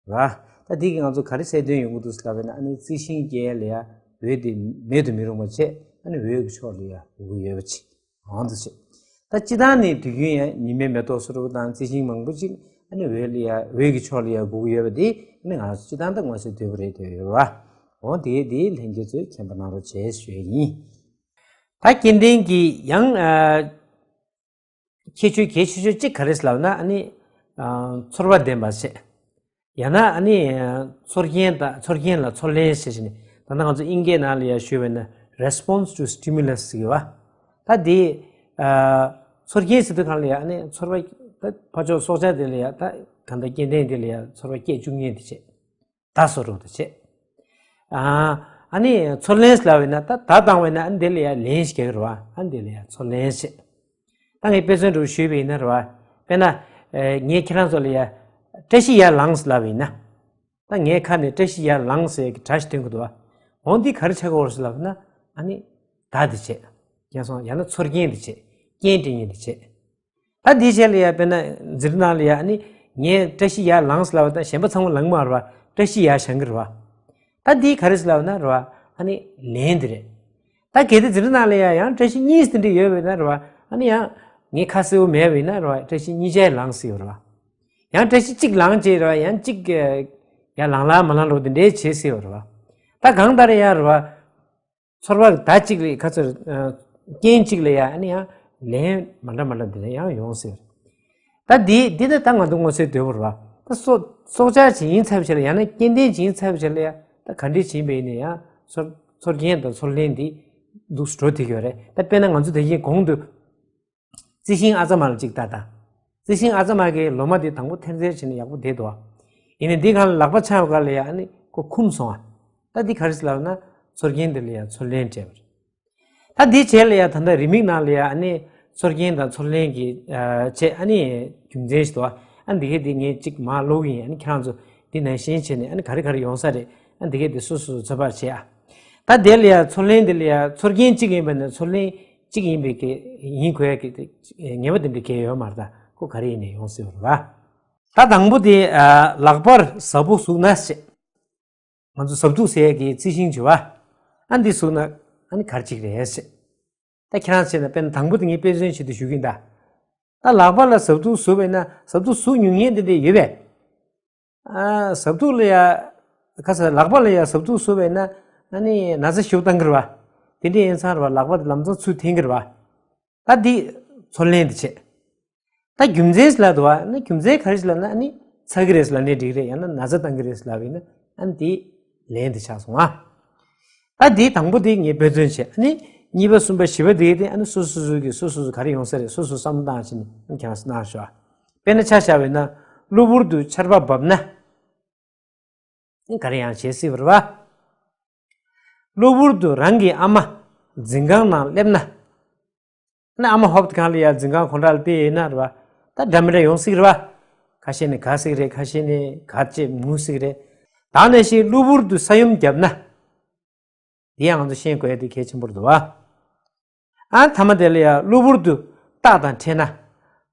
ར། ད་འདི་གིས་ང་ཚོ་ག་རེ་གསལ་སྟོན་ཡོང་གི་འདུག་ཟེར་ལབ་པ་ཡིན་ན། ཨ་ནི་རྩི་ཤིང་རྐྱེན་ལ་ཡ་འོད་དེ་མེད་དུ་མི་རུང་བ་བྱས། ཨ་ནི་འོད་ཀྱི་ཕྱོགས་ལ་ཡ་སྒུག་གི་ཡོད་པ་ཅིག་འོང་འདུག་བྱས། ད་སྤྱིར་བཏང་ནས་དུས་རྒྱུན་ཡང་ཉི་མའི་མེ་ཏོག་བཟོ་འདྲ་བོ་དང་རྩི་ཤིང་མང་པོ་ཅིག་ཨ་ནི་འོད་ལ་ཡ་འོད་ཀྱི་ཕྱོགས་ལ་ཡ་སྒུག་གི་ཡོད་པ་དེ། ཨ་ནི་ང་ཚོ་སྤྱིར་བཏང་ད་མངོན་གསལ་དོད་པོ་རེད་འདོད་ཡོད་པ། འོ་དེ་དེ་ལྷན་རྒྱས་ཚོས་མཁྱེན་པ་གནང་རོགས་བྱེད་ཞུ་ཡ་ཡིན། ད་སྐྱེ་ལྡན་གྱི་ཡང་ཨ། ཁྱད་ཆོས་གལ་ཆེ་ཤོས་གཅིག་ག་རེ་ཟེར་ལབ་ན། ཨ་ནི་ཨ་ཚོར་བ་ལྡན་པ་བྱས། ཡང་ན་ཨ་ནི་ཚོར་སྐྱེན་དང་ཚོར་སྐྱེན་ལ་ཚོར་ལེན་ཞེས་བྱས་ནས། ད་ལྟ་ང་ཚོ་དབྱིན་སྐད་ནང་ལ་ཡང་ཞུས་པ་ཡིན་ན་response to stimulus ཟེར་གྱི་ཡོད་པ། ད་དེ་ཨ་ཚོར་སྐྱེན་ཟེར་དུས་གང་ལ་ཡང་ཨ་ནི་ཚོར་བ། ད་ཕར་ཕྱོགས་སྲོག་ཆགས་དེ་ལ་ཡང་ད་གང་ལྟར་སྐྱེ་ལྡན་དེ་ལ་ཡང་ཚོར་བ་སྐྱེ་བཅུག་མཁན་དེ་བྱས། བདག་སོགས་རོགས་དེ་བྱས། ཨ་ཨ་ནི་ཚོར་ལེན་ཟེར་ལབ་པ་ཡིན་ན། ད་བདག་བཏང་བ་ཡིན་ན་ཨ་ནི་དེ་ལ་ཡང་ལེན་ཞིག་རྒྱག་གི་རེད་པ། ཨ་ནི་དེ་ལ་ཡང་ཚོར་ལེན་བྱས། ད་ངས་དཔེ་མཚོན་འདྲ་པོ་ཞུས་པ་ཡིན་ན་རེད་པ། དཔེར་ན་ཨེ་ངས་ཁྱེད་རང་ཚོ་ལ་ཡ་བཀྲ་ཤིས་ཡར་ལངས་ཟེར་ལབ་པ་ཡིན་ན། ད་ངའི་ཁ་ནས་བཀྲ་ཤིས་ཡར་ལངས་ཟེར་གྱི་སྒྲ་ཞིག་ཐོན་གྱི་འདུག་པ། འོ་འདི་ག་རེ་ཆགས་ཀྱི་ཡོད་རེད་ཟེར་ལབ་ན། ཨ་ནི་བདག་འདི་བྱས། ཡང་སོང་ཡང་ན་ཚོར་སྐྱེན་འདི་བྱས། རྐྱེན་སྤྲད་མཁན་འདི་བྱས། ད་འདི་བྱས་ལ་ཡ་དཔེར་ན་འཛིན་གྲྭ་ནང་ལ་ཡ་ཨ་ནི་ངས་བཀྲ་ཤིས་ཡར་ལངས་ཟེར་ལབ་པ་དང་གཞན་པ་ཚང་མ་ལངས་མ་རེད་པ། བཀྲ་ཤིས་ཡར་བཞེངས་ཀྱི་རེད་པ། ད་འདི་ག་རེ་ཟེར་ལབ་ན་རེད་པ། ཨ་ནི་ལན་འདི་རེད། ད་གལ་ཏེ་འཛིན་གྲྭ་ནང་ལ་ཡ་ཡང་བཀྲ་ཤིས་གཉིས་དེ་འདྲ་ཡོད་པ་ཡིན་ན་རེད་པ། ཨ་ནི་ཡང་ངས་ཁ་གསལ་པོ་མེད་པ་ཡིན་ན་རེད་པ། བཀྲ་ཤིས་གཉིས་ཆར་ལངས་ཟེར་ཡོད་རེད་པ། ཡང་བཀྲ་ཤིས་གཅིག་ལངས་བྱས་རེད་པ། ཡང་གཅིག་ཡང་ལངས་ལ་མ་ལངས་རོགས་དེ་འདྲའི་བྱས་ཟེར་ཡོད་རེད་པ། ད་གང་ལྟར་ཡང་རེད་པ། ཚོར་བ་བདག་གཅིག་ལ་ཁ་ཚོར་ཨ་རྐྱེན་གཅིག་ལ་ཡ་ཨ་ནི་ཡང་ལན་མ་འདྲ་མ་འདྲ་འདི་འདྲ་ཡང་ཡོང་ཟེར། ད་འདི་འདི་ནི་ད་ང་ཚོ་མངོན་གསལ་དོད་པོ་རེད་པ། ད་སྲོག་སྲོག་ཆགས་ཅིག་ཡིན་ཚར་བའི་ཆ་ལ། ཡང་ན་སྐྱེ་ལྡན་ཅིག་ཡིན་ཚར་བའི་ཆ་ལ་ཡ་ད་ག་འདྲ་ཅིག་ཡིན་པ་ཡིན་ནའི་ཡང་ཚོར་ཚོར་སྐྱེན་དང་ཚོར་ལེན་འདི་འདུག་སེ་འགྲོ་བསྡད་ཀྱི་ཡོད་རེད། ད་དཔེར་ན་ང་ཚོ་ད་གིན་གོང་དུ་རྩི་ཤིང་ཨ་ཙ་མ་ལ་གཅིག་ལྟ་དང་། རྩི་ཤིང་ཨ་ཙ་མ་གི་ལོ་མ་དེ་དང་པོ་ཐེར་ཐེར་བྱས་ནས་ཡག་པོ་བསྡད་འདུག་པ། ཡིན་ནའི་འདི་སྒང་ལ་ལག་པ་འཆང་བའི་སྐབས་ལ་ཡ་ཨ་ནི་ཁོ་འཁུམས་སོང་བ། ད་འདི་ག་རེ་ཟེར་ལབ་ན་ཚོར་སྐྱེན་དེ་ལ་ཡ་ཚོར་ལེན་སྤྲད་པ་རེད། ད་འདི་བྱས་ལ་ཡ་ད་ལྟ་རེའུ་མིག་ནང་ལ་ཡ་ཨ་ནི་ཚོར་སྐྱེན་དང་ཚོར་ལེན་གྱི་ཨ་བྱས་ཨ་ནི་རྒྱུ་མཚན་ཞིག་འདུག་པ། ཨ་འདི་གས་འདི་ངས་གཅིག་མར་ཀློག་གི་ཡིན། ཨ་ནི་ཁྱེད་རང་ཚོ་འདི་ནང་བཞིན་བྱས་ནས་ཨ་ནི་ག་རེ་ག་རེ་ཡོང་ས་རེད། ཨ་འདི་གས་འདི་སོ་སོ་ཚོད་དཔག་བྱེད་ཨ། ད་དེ་ལ་ཡ་ཚོར་ལེན་དེ་ལ་ཡ་ཚོར་སྐྱེན་གཅིག་ཡིན་པ་ནས་ཚོར་ལེན་གཅིག་ཡིན་པའི་གི་ཡིན་དགོས་ཡ་གི་ངེས་པ་དེ་འདྲ་གས་ཡོད་མ་རེད། ད་ཁོ་ག་རེ་ཡིན་ནའི་ཡོང་སྲིད་པ་རེད་པ། ད་དང་པོ་དེ་ཨ་ལག་པར་ཟྭ་ཕོ་ཟུག་ན་ཞེས། ང་ཚོ་ཟྭ་ཐུག་ཟེར་ཡ་གི་རྩི་ཤིང་བྱེད་པ། ཨ་འདི་ཟུག་ན་ཨ་ནི་ག་རེ་བྱེད་ཀྱི་རེད་ཞེས། ད་ཁྱེད་རང་བྱས་ན་དཔེར་ན་དང་པོ་དེ་ངས་དཔེ་མཚོན་ཆེད་དུ་ཞུ་གི་ཡིན་ད། ད་ལག་པ་ལ་ཟྭ་ཐུག་ཟུག་པ་ཡིན་ན་ཟྭ་ཐུག་ཟུག་མྱོང་མཁན་དེ་འདྲ་ཡོད་པས། ཨ་ཟྭ་ཐུག་ལ་ཡ་ཁ་ས་ལག་པ་ལ་ཡ་ཟྭ་ཐུག་ཟུག་པ་ཡིན་ན་ཨ་ནི་ན་ཚ་ཞིག་བཏང་གི་རེད་པ། དེ་འདྲ་ཡིན་ཙང་རེད་པ། ལག་པ་དེ་ལམ་སང་ཚུར་འཐེན་གི་རེད་པ། ད་འདི་ཚོར་ལེན་དེ་བྱེད། ད་རྒྱུ་མཚན་ལབ་འདུག་པ། ན་རྒྱུ་མཚན་ག་རེ་ཞིག་ལབ་ན་ཨ་ནི་ཚ་གི་རེད་ལབ་ནའི་འགྲིག་རེད། ཡང་ན་ན་ཚ་བཏང་གི་རེད་ལབ་ཡིན་ན་ཨ་ནི་དེ་ལན་དེ་ཆགས་སོང་ཨ། ད་དེ་དང་པོ་དེ་ངས་དཔེ་མཚོན་བྱས། ཨ་ནི་གཉིས་པ་གསུམ་པ་བཞི་པ་དེ་དེ་ཨ་ནི་སོ་སོ་སོ་གི་སོ་སོ་སོ་ག་རེ་ཡོང་ས་རེད། སོ་སོ་བསམ་བློ་བཏང་བྱས་ནས་ཨ་ནི་ཁྱེད་རང་གནང་ཤོག་ཨ། དཔེར་ན་ཆ་བཞག་པ་ཡིན་ན་གློ་བུར་དུ་ཆར་པ་བབས་ན། ཨ་ནི་ག་རེ་ཡང་བྱེད་སྲིད་པ་རེད་པ། གློ་བུར་དུ་རང་གི་ཨ་མ་འཛིན་ཁང་ནང་སླེབས་ན། ཨ་ནི་ཨ་མ་ཧོབ་ཏེ་གང་ལ་ཡ་འཛིན་ཁང་ཁོང་ཁྲ་ལ་ཕེབས་ཡིན་ན་རེད་པ། ད་འདྲ་མི་འདྲ་ཡོང་སྲིད་རེད་པ། ཁ་ཤས་ནི་དགའ་སྲིད་རེད། ཁ་ཤས་ནི་དགའ་ཆེ་ངུ་སྲིད་རེད། ད་ནང་བཞིན་གློ་བུར་དུ་ས་ཡོམ་བརྒྱབ་ན། དེ་ཡང་ང་ཚོ་ཤེས་དགོས་ཡ་དེ་གལ་ཆེན་པོ་རེད་འདུག་པ། ཨ་མཐའ་མ་དེ་ལ་ཡ་གློ་བུར་དུ་སྟག་དང་འཕྲད་ན།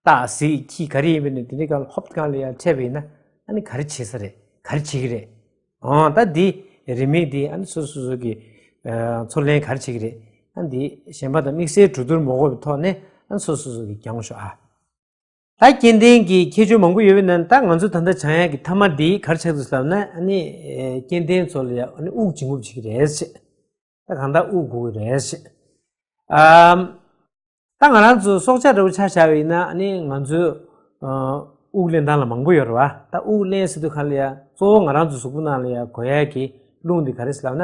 སྟག་གཟིག་ཁྱི་ག་རེ་ཡིན་པ་ནི་དེ་འདྲའི་སྒང་ལ་ཧོབ་ཏེ་གང་ལ་ཡ་འཕྲད་པ་ཡིན་ན་ཨ་ནི་ག་རེ་བྱེད་ས་རེད། ག་རེ་བྱེད་ཀྱི་རེད། འོ་ད་འདི་རེའུ་མིག་འདི་ཨ་ནི་སོ་སོ་སོ་གི་ཨ་ཚོར་ལེན་ག་རེ་བྱེད་ཀྱི་རེད། ཨ་འདི་གཞན་པ་དང་དམིགས་བསལ་གྲོས་བསྡུར་མ་དགོས་པའི་ཐོག་ནས་ཨ་ནི་སོ་སོ་སོ་གི་སྦྱང་ཤོག་ཨ། ད་སྐྱེ་ལྡན་གྱི་ཁྱད་ཆོས་མང་པོ་ཡོད་པའི་ནང་ད་ང་ཚོ་ད་ལྟ་སྦྱང་ཡག་གི་མཐའ་མ་འདི་ག་རེ་ཆགས་འདུག་ཟེར་ལབ་ན། ཨ་ནི་ཨེ་སྐྱེ་ལྡན་ཚོ་ལ་ཡ་ཨ་ནི་དབུགས་འབྱིན་རྔུབ་བྱེད་ཀྱི་རེད་ཟེར། ད་གང་ལྟར་དབུགས་འགུག་གི་རེད་ཟེར། ཨམ། ད་ང་རང་ཚོ་སྲོག་ཆགས་འདྲ་པོ་ཆ་བཞག་པ་ཡིན་ན་ཨ་ནི་ང་ཚོའི་ཨ་དབུགས་ལེན་སྟངས་ལ་མང་པོ་ཡོད་རེད་པ། ད་དབུགས་ལེན་ཟེར་དུས་ག་ལ་ཡ་གཙོ་བོ་ང་རང་ཚོ་གཟུགས་པོ་ནང་ལ་ཡ་དགོས་ཡག་གི་རླུང་འདི་ག་རེ་ཟེར་ལབ་ན་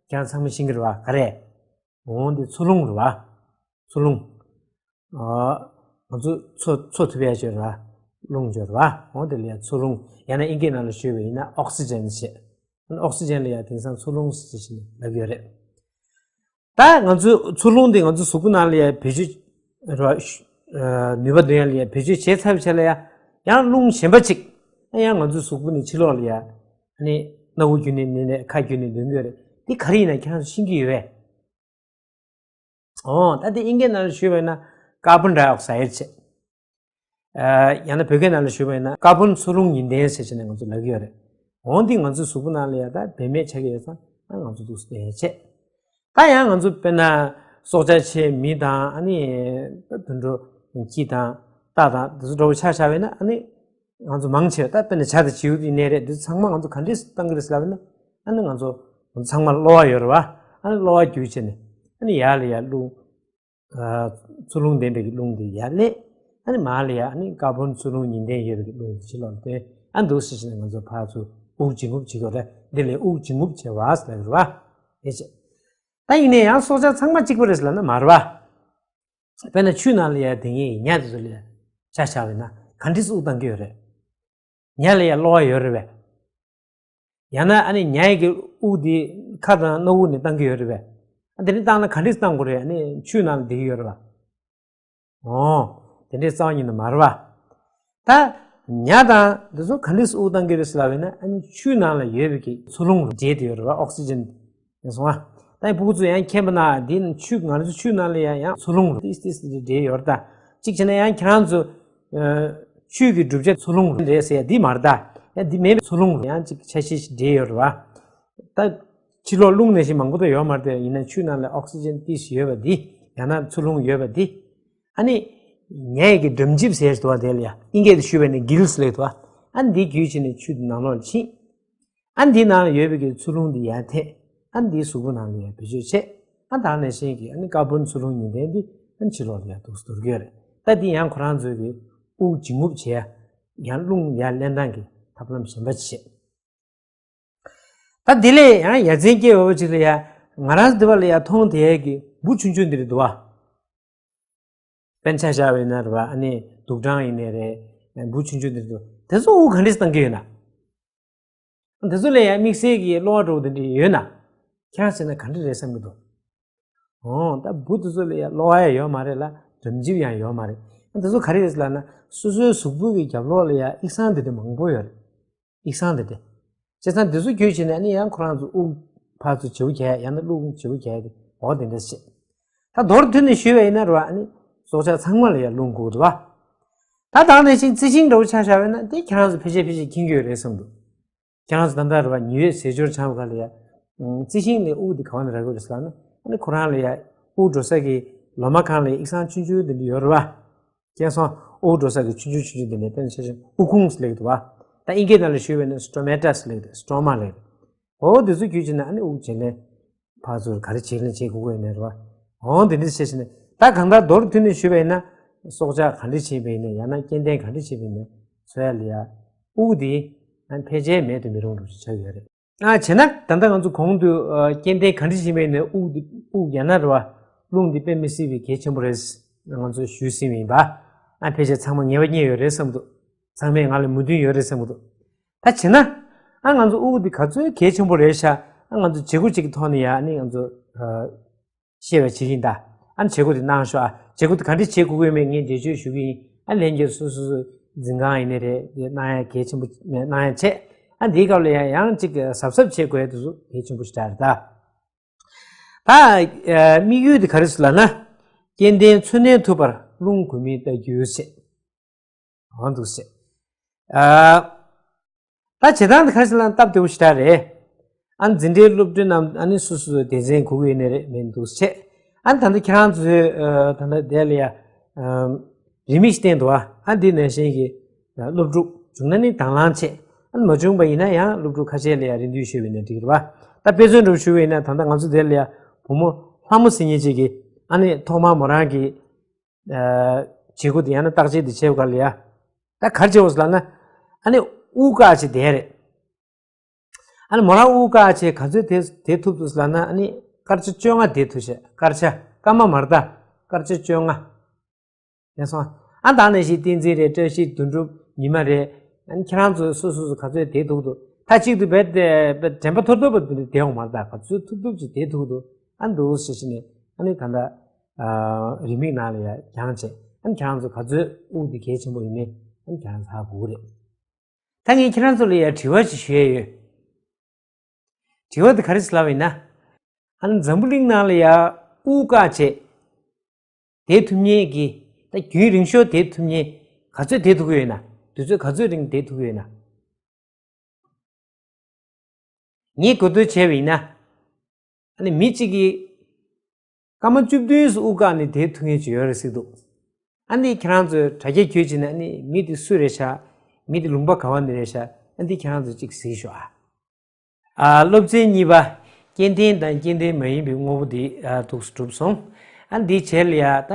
ཁྱེད་རང་ཚང་མས་ཤེས་ཀྱི་རེད་པ། ག་རེ། འོ་འདི་འཚོ་རླུང་རེད་པ། འཚོ་རླུང་། ཨ་ང་ཚོ་འཚོ་འཚོ་ཐུབ་ཡ་ཅིག་ཡོད་རེད་པ། རླུང་ཅིག་ཡོད་རེད་པ། འོ་དེ་ལ་ཡ་འཚོ་རླུང་། ཡང་ན་དབྱིན་སྐད་ནང་ལ་ཞུས་པ་ཡིན་ན་ཨོག་སི་ཇན་ཞེས། ཨོག་སི་ཇན་ལ་ཡ་དེང་སང་འཚོ་རླུང་ཞེས་བྱས་ནས་ལབ་ཀྱི་ཡོད་རེད། ད་ང་ཚོའི་འཚོ་རླུང་དེ་ང་ཚོའི་གཟུགས་པོ་ནང་ལ་ཡ་བེད་སྤྱོད་རེད་པ། ཨ་ནུས་པ་འདོན་ཡ་ལ་ཡ་བེད་སྤྱོད་བྱས་ཚར་བའི་ཆ་ལ་ཡ་ཡང་རླུང་གཞན་པ་ཅིག་ཡང་ང་ཚོའི་གཟུགས་པོ་ནས་ཕྱི་ལོགས་ལ་ཡ་ཨ་ནི་སྣ་བུག་བརྒྱུད་ནས་ནི་ནས་ཁ་བརྒྱུད་ནས་འདོན་གྱི་ཡོད་རེད། དེ་ག་རེ་ཡིན་ན་ཁྱེད་རང་ཚོ་ཤེས་ཀྱི་ཡོད་པས། འོ་ད་དེ་དབྱིན་སྐད་ནང་ལ་ཞུས་པ་ཡིན་ན་ཀར་བོན་ཌའི་ཨོག་སའིཌ་ཟེར། ཨ་ཡང་ན་བོད་སྐད་ནང་ལ་ཞུས་པ་ཡིན་ན་ཀར་བོན་འཚོ་རླུང་ཉེན་ལྡན་ཟེར་བྱས་ནས་ང་ཚོ་ལབ་ཀྱི་ཡོད་རེད། འོ་འདི་ང་ཚོའི་གཟུགས་པོ་ནང་ལ་ཡ་ད་བེད་མེད་ཆགས་ཀྱི་ཡོད་ཙང་ཨ་ང་ཚོ་འདུག་སེ་བསྡད་བྱས། ད་ཡང་ང་ཚོ་དཔེར་ན་སྲོག་ཆགས་ཆེ་མི་དང་ཨ་ནི་ད་དུད་འགྲོ་ཁྱི་དང་སྟག་དང་དེ་ཚོ་འདྲ་པོ་ཆ་བཞག་པ་ཡིན་ན་ཨ་ནི་ང་ཚོ་མང་ཆེ་བ་ད་དཔེར་ན་བྱ་དང་བྱིའུ་དེ་ནས་རེད། འདི་ཚང་མ་ང་ཚོ་ག་འདྲས་བཏང་གི་རེད་ཟེར་ལབ་ན། ཨ་ནི་ང་ཚོ་ང་ཚོ་ཚང་མ་གློ་བ་ཡོད་རེད་པ། ཨ་ནི་གློ་བ་བརྒྱུད་བྱས་ནས་ཨ་ནི་ཡར་ལ་ཡར་རླུང་ཨ་འཚོ་རླུང་ལྡན་པའི་གི་རླུང་དེ་ཡར་སླེབས། ཨ་ནི་མར་ལ་ཡར་ཨ་ནི་ཀར་བོན་འཚོ་རླུང་ཉེན་ལྡན་ཡོད་པའི་གི་རླུང་དེ་ཕྱི་ལོགས་ལ་ཐོན། ཨ་འདུག་ཟེར་ནས་ང་ཚོ་ཕར་ཚུར་དབུགས་འབྱིན་རྔུབ་བྱེད་དགོས་རེད། འདི་ལས་དབུགས་འབྱིན་རྔུབ་བྱེད་པ་ཟེར་ལབ་ཀྱི་རེད་པ། དེ་བྱས། ད་ཡིན་ན་ཡང་སྲོག་ཆགས་ཚང་མ་གཅིག་པ་རེད་ཟེར་ལབ་ན་མ་རེད་པ། དཔེར་ན་ཆུ་ནང་ལ་ཡ་དེ་ངས་ཉ་དེ་ཚོ་ལ་ཡ་ཆ་བཞག་པ་ཡིན་ན་ག་འདྲས་དབུགས་བཏང་གི་ཡོད་རེད། ཉ་ལ་ཡ་གློ་བ་ཡོད་རེད་པས། ཡང་ན་ཨ་ནི་ཉ་ཡི་གི་དབུགས་དེ་ཁ་དང་སྣ་བུག་ནས་བཏང་གི་ཡོད་རེད་པས། ཨ་དེ་འདྲས་བཏང་ན་ག་འདྲས་བཏང་དགོས་རེད། ཨ་ནི་ཆུ་ནང་ལ་བསྡད་ཀྱི་ཡོད་རེད་པ། ཨོ། དེ་འདྲས་རྩ་བ་ཉིད་ནས་མ་རེད་པ། ད་ཉ་དང་འདི་ཚོ་ག་འདྲས་དབུགས་བཏང་གི་རེད་ཟེར་ལབ་པ་ཡིན་ན། ཨ་ནི་ཆུ་ནང་ལ་ཡོད་པའི་གི་འཚོ་རླུང་རུ་འདྲེས་ཏེ་ཡོད་རེད་པ། ཨོག་སི་ཇན་ཡིན་སོང་ཨ། ད་ཕྲུ་གུ་ཚོ་ཡང་མཁྱེན་པ་ན་འདི་ཆུ་ང་ཚོ་ཆུ་ནང་ལ་ཡང་ཡང་འཚོ་རླུང་རུ་ཏིས་ཏིས་འདྲེས་ཡོད་རེད་ད། གཅིག་བྱས་ན་ཡང་ཁྱེད་རང་ཚོ་ཆུ་གི་གྲུབ་ཆ་འཚོ་རླུང་རུ་རེད་ཟེར་ཡ་འདི་མ་རེད་ད། ཡང་འདི་མེད་པའི་འཚོ་རླུང་རུ་ཡང་གཅིག་ཆ་ཤས་ཤིག་འདྲེས་ཡོད་རེད་པ། ད་ཕྱི་ལོགས་རླུང་ནང་བཞིན་མང་པོ་དེ་ཡོད་མ་རེད་དེ། ཡིན་ན་ཆུ་ནང་ལ་ཨོག་སི་ཇན་ཏིས་ཡོད་པ་འདི། ཡང་ན་འཚོ་རླུང་ཡོད་པ་འདི། ཨ་ནི་ཉ་ཡི་གི་སྒྲོམ་ལྗིབ་ཟེར་འདུག་པ། དེ་ལ་ཡ་ཨིན་སྐད་དུ་ཞུས་པ་ཡིན་ན་གིལ་སི་ལབ་འདུག་པ། ཨ་ནི་འདི་བརྒྱུད་བྱས་ནས་ཆུ་དེ་ནང་ལོགས་ལ་ཕྱིན། ཨ་ནི་འདི་ནང་ལ་ཡོད་པའི་གི་འཚོ་རླུང་འདི་ཡར་ཐེག་ཨ་ནི་འདི་གཟུགས་པོ་ནང་ལ་ཡ་བེད་སྤྱོད་བྱས། ཨ་ད་ནང་བཞིན་གྱི་ཨ་ནི་ཀར་བོན་འཚོ་རླུང་ཉིན་ལྡན་འདི་ཨ་ནི་ཕྱི་ལོགས་ལ་ཡ་འདུག་སེ་འདུར་གྱི་ཡོད་རེད། ད་འདི་ཡང་ཁོ་རང་ཚོའི་གི་དབུགས་འབྱིན་རྔུབ་བྱེད་ཡ། ཡང་རླུང་ཡར་ལེན་སྟངས་ཀྱི་ཐབས་ལམ་གཞན་པ་ཅིག་བྱེད། ད་དེ་ལས་ཡང་ཡ་མཚན་སྐྱེ་བ་ཅིག་ལ་ཡ། ང་རང་འདི་བ་ལ་ཡ་མཐོང་དེ་ཡ་གི་འབུ་ཆུང་ཆུང་འདི་རེད་འདུག་པ། དཔེར་ན་ཆ་བཞག་པ་ཡིན་ན་རེད་པ། ཨ་ནི་དུག་སྦྲང་ཡིན་ནའི་རེད། འབུ་ཆུང་ཆུང་འདི་རེད་འདུག་དེ་ཚོ་དབུགས་ག་འདྲས་བཏང་གི་ཡོད་ན། དེ་ཚོ་ལ་ཡ་དམིགས་བསལ་གྱི་གློ་བ་འདྲ་བོ་དེ་འདྲས་ཡོད་ན། ཁྱེད་རང་བྱས་ན་ག་འདྲས་རེད་བསམ་གྱི་འདུག་ཨོ། ད་འབུ་དེ་ཚོ་ལ་ཡ་གློ་བ་ཡ་ཡོད་མ་རེད་ལ། སྒྲོམ་ལྗིབ་ཡང་ཡོད་མ་རེད། དེ་ཚོ་ག་རེ་རེད་ལབ་ན། སོ་སོའི་གཟུགས་པོ་གི་རྒྱབ་ལོགས་ལ་ཡ་དབྱིག་ཚང་དེ་འདྲ་མང་པོ་ཡོད་རེད། དབྱིག་ཚང་དེ་འདྲ། བྱས་ཙང་དེ་ཚོ་བརྒྱུད་བྱས་ནས་ཨ་ནི་ཡང་ཁོ་རང་ཚོ་དབུགས་ཕར་ཚུར་བྱེའུ་རྒྱག་ཡ། ཡང་ན་རླུང་བྱེའུ་རྒྱག་ཡ་དེ་འོ་དེ་འདྲ་བྱེད། ད་མདོར་བསྡུས་ནས་ཞུས་པ་ཡིན་ན་རེད་པ། ཨ་ནི་སྲོག་ཆགས་ཚང་མ་ལ་ཡ་རླུང་དགོས་འདུག་པ། ད་ད་ནང་བཞིན་རྩི་ཤིང་འདྲ་བོ་ཆ་བཞག་པ་ཡིན་ན་དེ་ཁྱེད་རང་ཚོ་ཕལ་ཆེར་ཕལ་ཆེར་མཁྱེན་གྱི་ཡོད་རེད་བསམ་འདུག་ཁྱེད་རང་ཚོ་ད་ལྟ་རེད་པ། ཉི་འོད་ཟས་སྦྱོར་སྦྱང་བ་ག་ལ་ཡ། རྩི་ཤིང་ལ་དབུགས་དེ་ག་བ་ནས་རག་གི་རེད་ཟེར་ལབ་ན། ཨ་ནི་ཁོ་རང་ལ་ཡ་དབུགས་འགྲོ་ས་གི་ལོ་མ་གང་ལ་ཡ་དབྱིག་ཚང་ཆུང་ཆུང་དེ་འདྲ་ཡོད་རེད་པ། མཁྱེན་སོང་། དབུགས་འགྲོ་ས་གི་ཆུང་ཆུང་ཆུང་ཆུང་དེ་ནས་དཔེར་ན་ཆ་བཞག་དབུགས་ཁུང་ཟེར་ལབ་ཀྱི་འདུག་པ། ད་ཨིན་སྐད་ནང་ལ་ཞུས་པ་ཡིན་ན་སི་ཊོ་མེ་ཊ་ཟེར་ལབ་ཀྱི་འདུག་སི་ཊོ་མ་ལབ་ཀྱི་འདུག་འོ་དེ་ཚོ་བརྒྱུད་བྱས་ནས་ཨ་ནི་དབུགས་ཇེ་ལེགས་ཕར་ཚུར་ག་རེ་བྱེད་ལེན་བྱེད་དགོས་ཀྱི་ཡོད་ནའི་རེད་པ། འོ་དེ་འདྲ་བྱས་བྱས་ནས། ད་གང་ལྟར་མདོར་བསྡུས་ནས་ཞུས་པ་ཡིན་ན། སྲོག་ཆགས་ག་འདྲ་བྱས་པ་ཡིན་ནའི། ཡང་ན་སྐྱེ་ལྡན་ག་འདྲ་བྱས་པ་ཡིན་ནའི། འཚོ་ཡ་ལ་ཡ་དབུགས་དེ་ཕལ་ཆེར་མེད་དུ་མི་རུང་འགྲོ་ཆགས་ཡོད་རེད། ཨ་བྱས་ན་ད་ལྟ་ང་ཚོ་གོང་དུ་ཨ་སྐྱེ་ལྡན་ག་འདྲ་བྱས་པ་ཡིན་ནའི་དབུགས་དེ་དབུགས་ཡང་ན་རེད་པ། རླུང་དེ་དཔེ་མི་སྲིད་པའི་གལ་ཆེན་པོ་རེད། ང་ཚོས་ཞུས་ཟིན་པ་ཡིན་པ། ཨ་ཕལ་ཆེར་ཚང་མ་ངེས་པ་རྙེད་ཡོད་རེད་བསམ་འདུག་ཚང་མས་ང་ལ་མོས་མཐུན་ཡོད་རེད་བསམ་གྱི་འདུག་ད་བྱས་ན། ཨ་ང་ཚོ་དབུགས་འདི་ག་ཚོད་གལ་ཆེན་པོ་རེད་ཤག་ཨ་ང་ཚོ་བྱེད་སྒོ་ཅིག་གི་ཐོག་ནས་ཡ་ཨ་ནི་ང་ཚོ་ཨ་བཤད་པ་བྱེད་ཀྱི་ཡིན་ད། ཨ་ནི་བྱེད་སྒོ་དེ་གནང་ཤོག་ཨ་བྱེད་སྒོ་དེ་ག་འདྲས་བྱེད་དགོས་ཀྱི་ཡོད་མེད་ངས་འགྲེལ་བརྗོད་ཞུ་གི་ཡིན། ཨ་ལྷན་རྒྱས་སོ་སོ་སོ་འཛིན་ཁང་ཡིན་ནའི་རེད། དེ་གནང་ཡ་གལ་ཆེན་པོ་གནང་ཡ་བྱས། ཨ་འདིའི་སྐབས་ལ་ཡང་ཡང་ཅིག་གཟབ་གཟབ་བྱེད་དགོས་ཡ་དེ་ཚོ་གལ་ཆེན་པོ་ཞིག་རེད་ད། ད་ཨ་དམིགས་ཡུལ་དེ་ག་རེ་ཟེར་ལབ་ན། སྐྱེ་ལྡན་འཚོ་གནས་ཐུབ་པར་རླུང་དགོས་མིན་ལྟ་རྒྱུ་བྱས། འོ་འདུག་སེ། ཨ། ད་བྱེད་སྟངས་འདི་ག་རེ་ཟེར་ན་སྟབས་བདེ་པོ་ཞེ་དྲག་རེད། ཨ་འཛིན་གྲྭའི་སློབ་ཕྲུག་རྣམས་ཨ་ནི་སོ་སོའི་སྡེ་ཚན་གོ་གི་ཡོད་ནི་རེད་མི་འདུག་སེ། ཨ་ནི་ད་ལྟ་ཁྱེད་རང་ཚོའི་ཨ་ད་ལྟ་དེ་ལ་ཡ་ཨ་རིན་མེད་ཞིག་བསྟན་འདུག་ཨ་འདི་ནང་བཞིན་གྱི་སློབ་ཕྲུག་བྱུང་ན་ནི་དང་བླངས་བྱེད། ཨ་ནི་མ་བྱུང་པ་ཡིན་ན་ཡང་སློབ་ཕྲུག་ཁ་ཤས་ལ་ཡ་རེ་འདུན་ཞུས་པ་ཡིན་ན་འགྲིག་གི་རེད་པ། ད་དཔེ་མཚོན་འདྲ་པོ་ཞུས་པ་ཡིན་ན་ད་ལྟ་ང་ཚོ་དེ་ལ་ཡ་བུ་མོ་ལྷ་མོ་ཟེར་མཁན་ཅིག་གིས་ཨ་ནི་ཐོག་མར་མོ་རང་གི་བྱེད་སྒོ་དེ་ཡང་ན་བརྟག་དཔྱད་དེ་བྱེད་པ་ག་ལ་ཡ། ད་ག་རེ་བྱེད་དགོས་ལབ་ན། ཨ་ནི་དབུགས་བཀག་བྱས་བསྡད་རེད། ཨ་ནི་མོ་རང་དབུགས་བཀག་བྱས་ག་ཚོད་དེ་དེ་ཐུབ་འདུག་ལབ་ན། ཨ་ནི་སྐར་ཆ་བཅོ་ལྔ་བསྡད་ཐུབ་བྱས། སྐར་ཆ་སྐར་མ་མ་རེད་ད། སྐར་ཆ་བཅོ་ལྔ། ཡིན་སོང་། ཨ་ད་ནང་བཞིན་བསྟན་འཛིན་རེད། བཀྲ་ཤིས་དོན་གྲུབ། ཉི་མ་རེད། ཨ་ནི་ཁྱེད་རང་ཚོ་སོ་སོ་སོ་ག་ཚོད་བསྡད་ཐུབ་འདུག་ད་གཅིག་ཏུ་བས་ཏེ་དྲན་པ་ཐོར་ཐོར་བ་དེ་འདྲ་བསྡད་ཡོང་མ་རེད་ད། ག་ཚོད་ཐུབ་ཐུབ་ཅིག་བསྡད་ཐུབ་འདུག་ཨ་འདུག་ཟེར་བྱས་ནས་ཨ་ནི་ད་ལྟ། ཨ་རེའུ་མིག་ནང་ལ་ཡ་སྦྱངས་བྱས། ཨ་ནི་ཁྱེད་རང་ཚོ་ག་ཚོད་དབུགས་འདི་གལ་ཆེན་པོ་ཡིན་མིན་ཨ་ནི་ཁྱེད་རང་ཚོ་ཧ་གོ་གི་རེད། ད་ངས་ཁྱེད་རང་ཚོ་ལ་ཡ་དྲི་བ་ཅིག་ཞུ་ཡ་ཡོད། དྲི་བ་འདི་ག་རེ་ཟེར་ལབ་པ་ཡིན་ན། ཨ་ནི་འཛམ་བུ་གླིང་ནང་ལ་ཡ་དབུགས་བཀག་བྱས་བསྡད་ཐུབ་མཁན་གྱི། ད་རྒྱུན་རིང་ཤོས་བསྡད་ཐུབ་མཁན་ག་ཚོད་བསྡད་ཐུབ་ཀྱི་ཡོད་ན། དུས་ཚོད་ག་ཚོད་རིང་བསྡད་ཐུབ་ཀྱི་ཡོད་ན། ངས་གོ་ཐོས་བྱས་པ་ཡིན་ན། ཨ་ནི་མི་གཅིག་གིས་སྐར་མ་བཅུ་བདུན་ཙམ་དབུགས་བཀག་ནས་བསྡད་ཐུབ་མཁན་ཅིག་ཡོད་རེད་ཟེར་འདུག་ཨ་ནི་ཁྱེད་རང་ཚོས་དྲ་རྒྱ་བརྒྱུད་བྱས་ནས་ཨ་ནི་མི་དེ་སུ་རེད་ཤག་མི་དེ་ལུང་པ་ག་བ་ནས་རེད་ཤག་ཨ་འདི་ཁྱེད་རང་ཚོས་གཅིག་གཟིགས་ཤོག་ཨ། ཨ་སློབ་ཚན་གཉིས་པ། སྐྱེ་ལྡན་དང་སྐྱེ་ལྡན་མ་ཡིན་པའི་དངོས་པོ་འདི་ཨ་འདུག་སེ་གྲུབ་སོང་། ཨ་འདི་བྱས་ལ་ཡ་ད་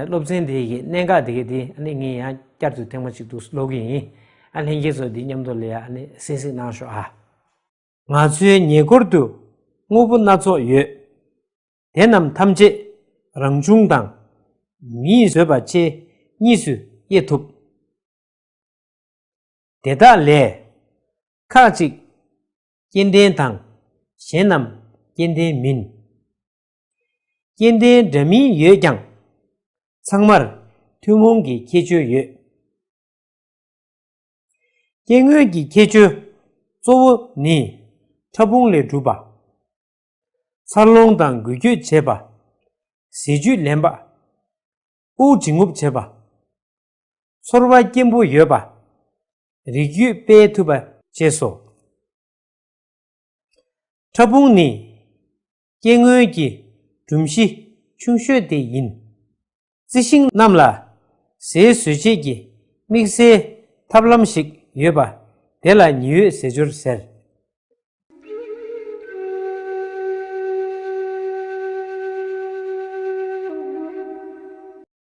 སློབ་ཚན་དེ་གི་གནད་འགག་དེ་གི་དེ་ཨ་ནི་ངས་ཡང་བསྐྱར་དུ་ཐེངས་མ་གཅིག་འདུག་སེ་ཀློག་གི་ཡིན། ཨ་ལྷན་རྒྱས་ཚོ་འདི་མཉམ་དུ་ལ་ཡ་ཨ་ནི་གསན་གཟིགས་གནང་ཤོག་ཨ། ང་ཚོའི་ཉེ་འཁོར་དུ་དངོས་པོ་སྣ་ཚོགས་ཡོད། དེ་རྣམས་ཐམས་ཅད་རང་བྱུང་དང་མིས་བཟོས་པ་བཅས་གཉིས་སུ་དབྱེ་ཐུབ། དེ་དག་ལས་ཁ་ཅིག་སྐྱེ་ལྡན་དང་གཞན་རྣམས་སྐྱེ་ལྡན་མིན། སྐྱེ་ལྡན་འདྲ་མིན་ཡོད་ཀྱང་ཚང་མར་ཐུན་མོང་གི་ཁྱད་ཆོས་ཡོད། སྐྱེ་དངོས་ཀྱི་ཁྱད་ཆོས་གཙོ་བོ་ནི་ཕྲ་ཕུང་ལས་གྲུབ་པ། འཚར་ལོངས་དང་འགུལ་སྐྱོད་བྱེད་པ། ཟས་བཅུད་ལེན་པ། དབུགས་འབྱིན་རྔུབ་བྱེད་པ། ཚོར་བ་སྐྱེན་པོ་ཡོད་པ། རིགས་རྒྱུད་སྤེལ་ཐུབ་པ་བཅས་སོ། ཕྲ་ཕུང་ནི་སྐྱེ་དངོས་ཀྱི་སྒྲོམ་གཞི་ཆུང་ཤོས་དེ་ཡིན། རྩི་ཤིང་རྣམས་ལ་ཟས་བཟོ་བྱེད་ཀྱི་དམིགས་བསལ་ཐབས་ལམ་ཞིག་ཡོད་པ་དེ་ལ་ཉི་འོད་ཟས་སྦྱོར་ཟེར།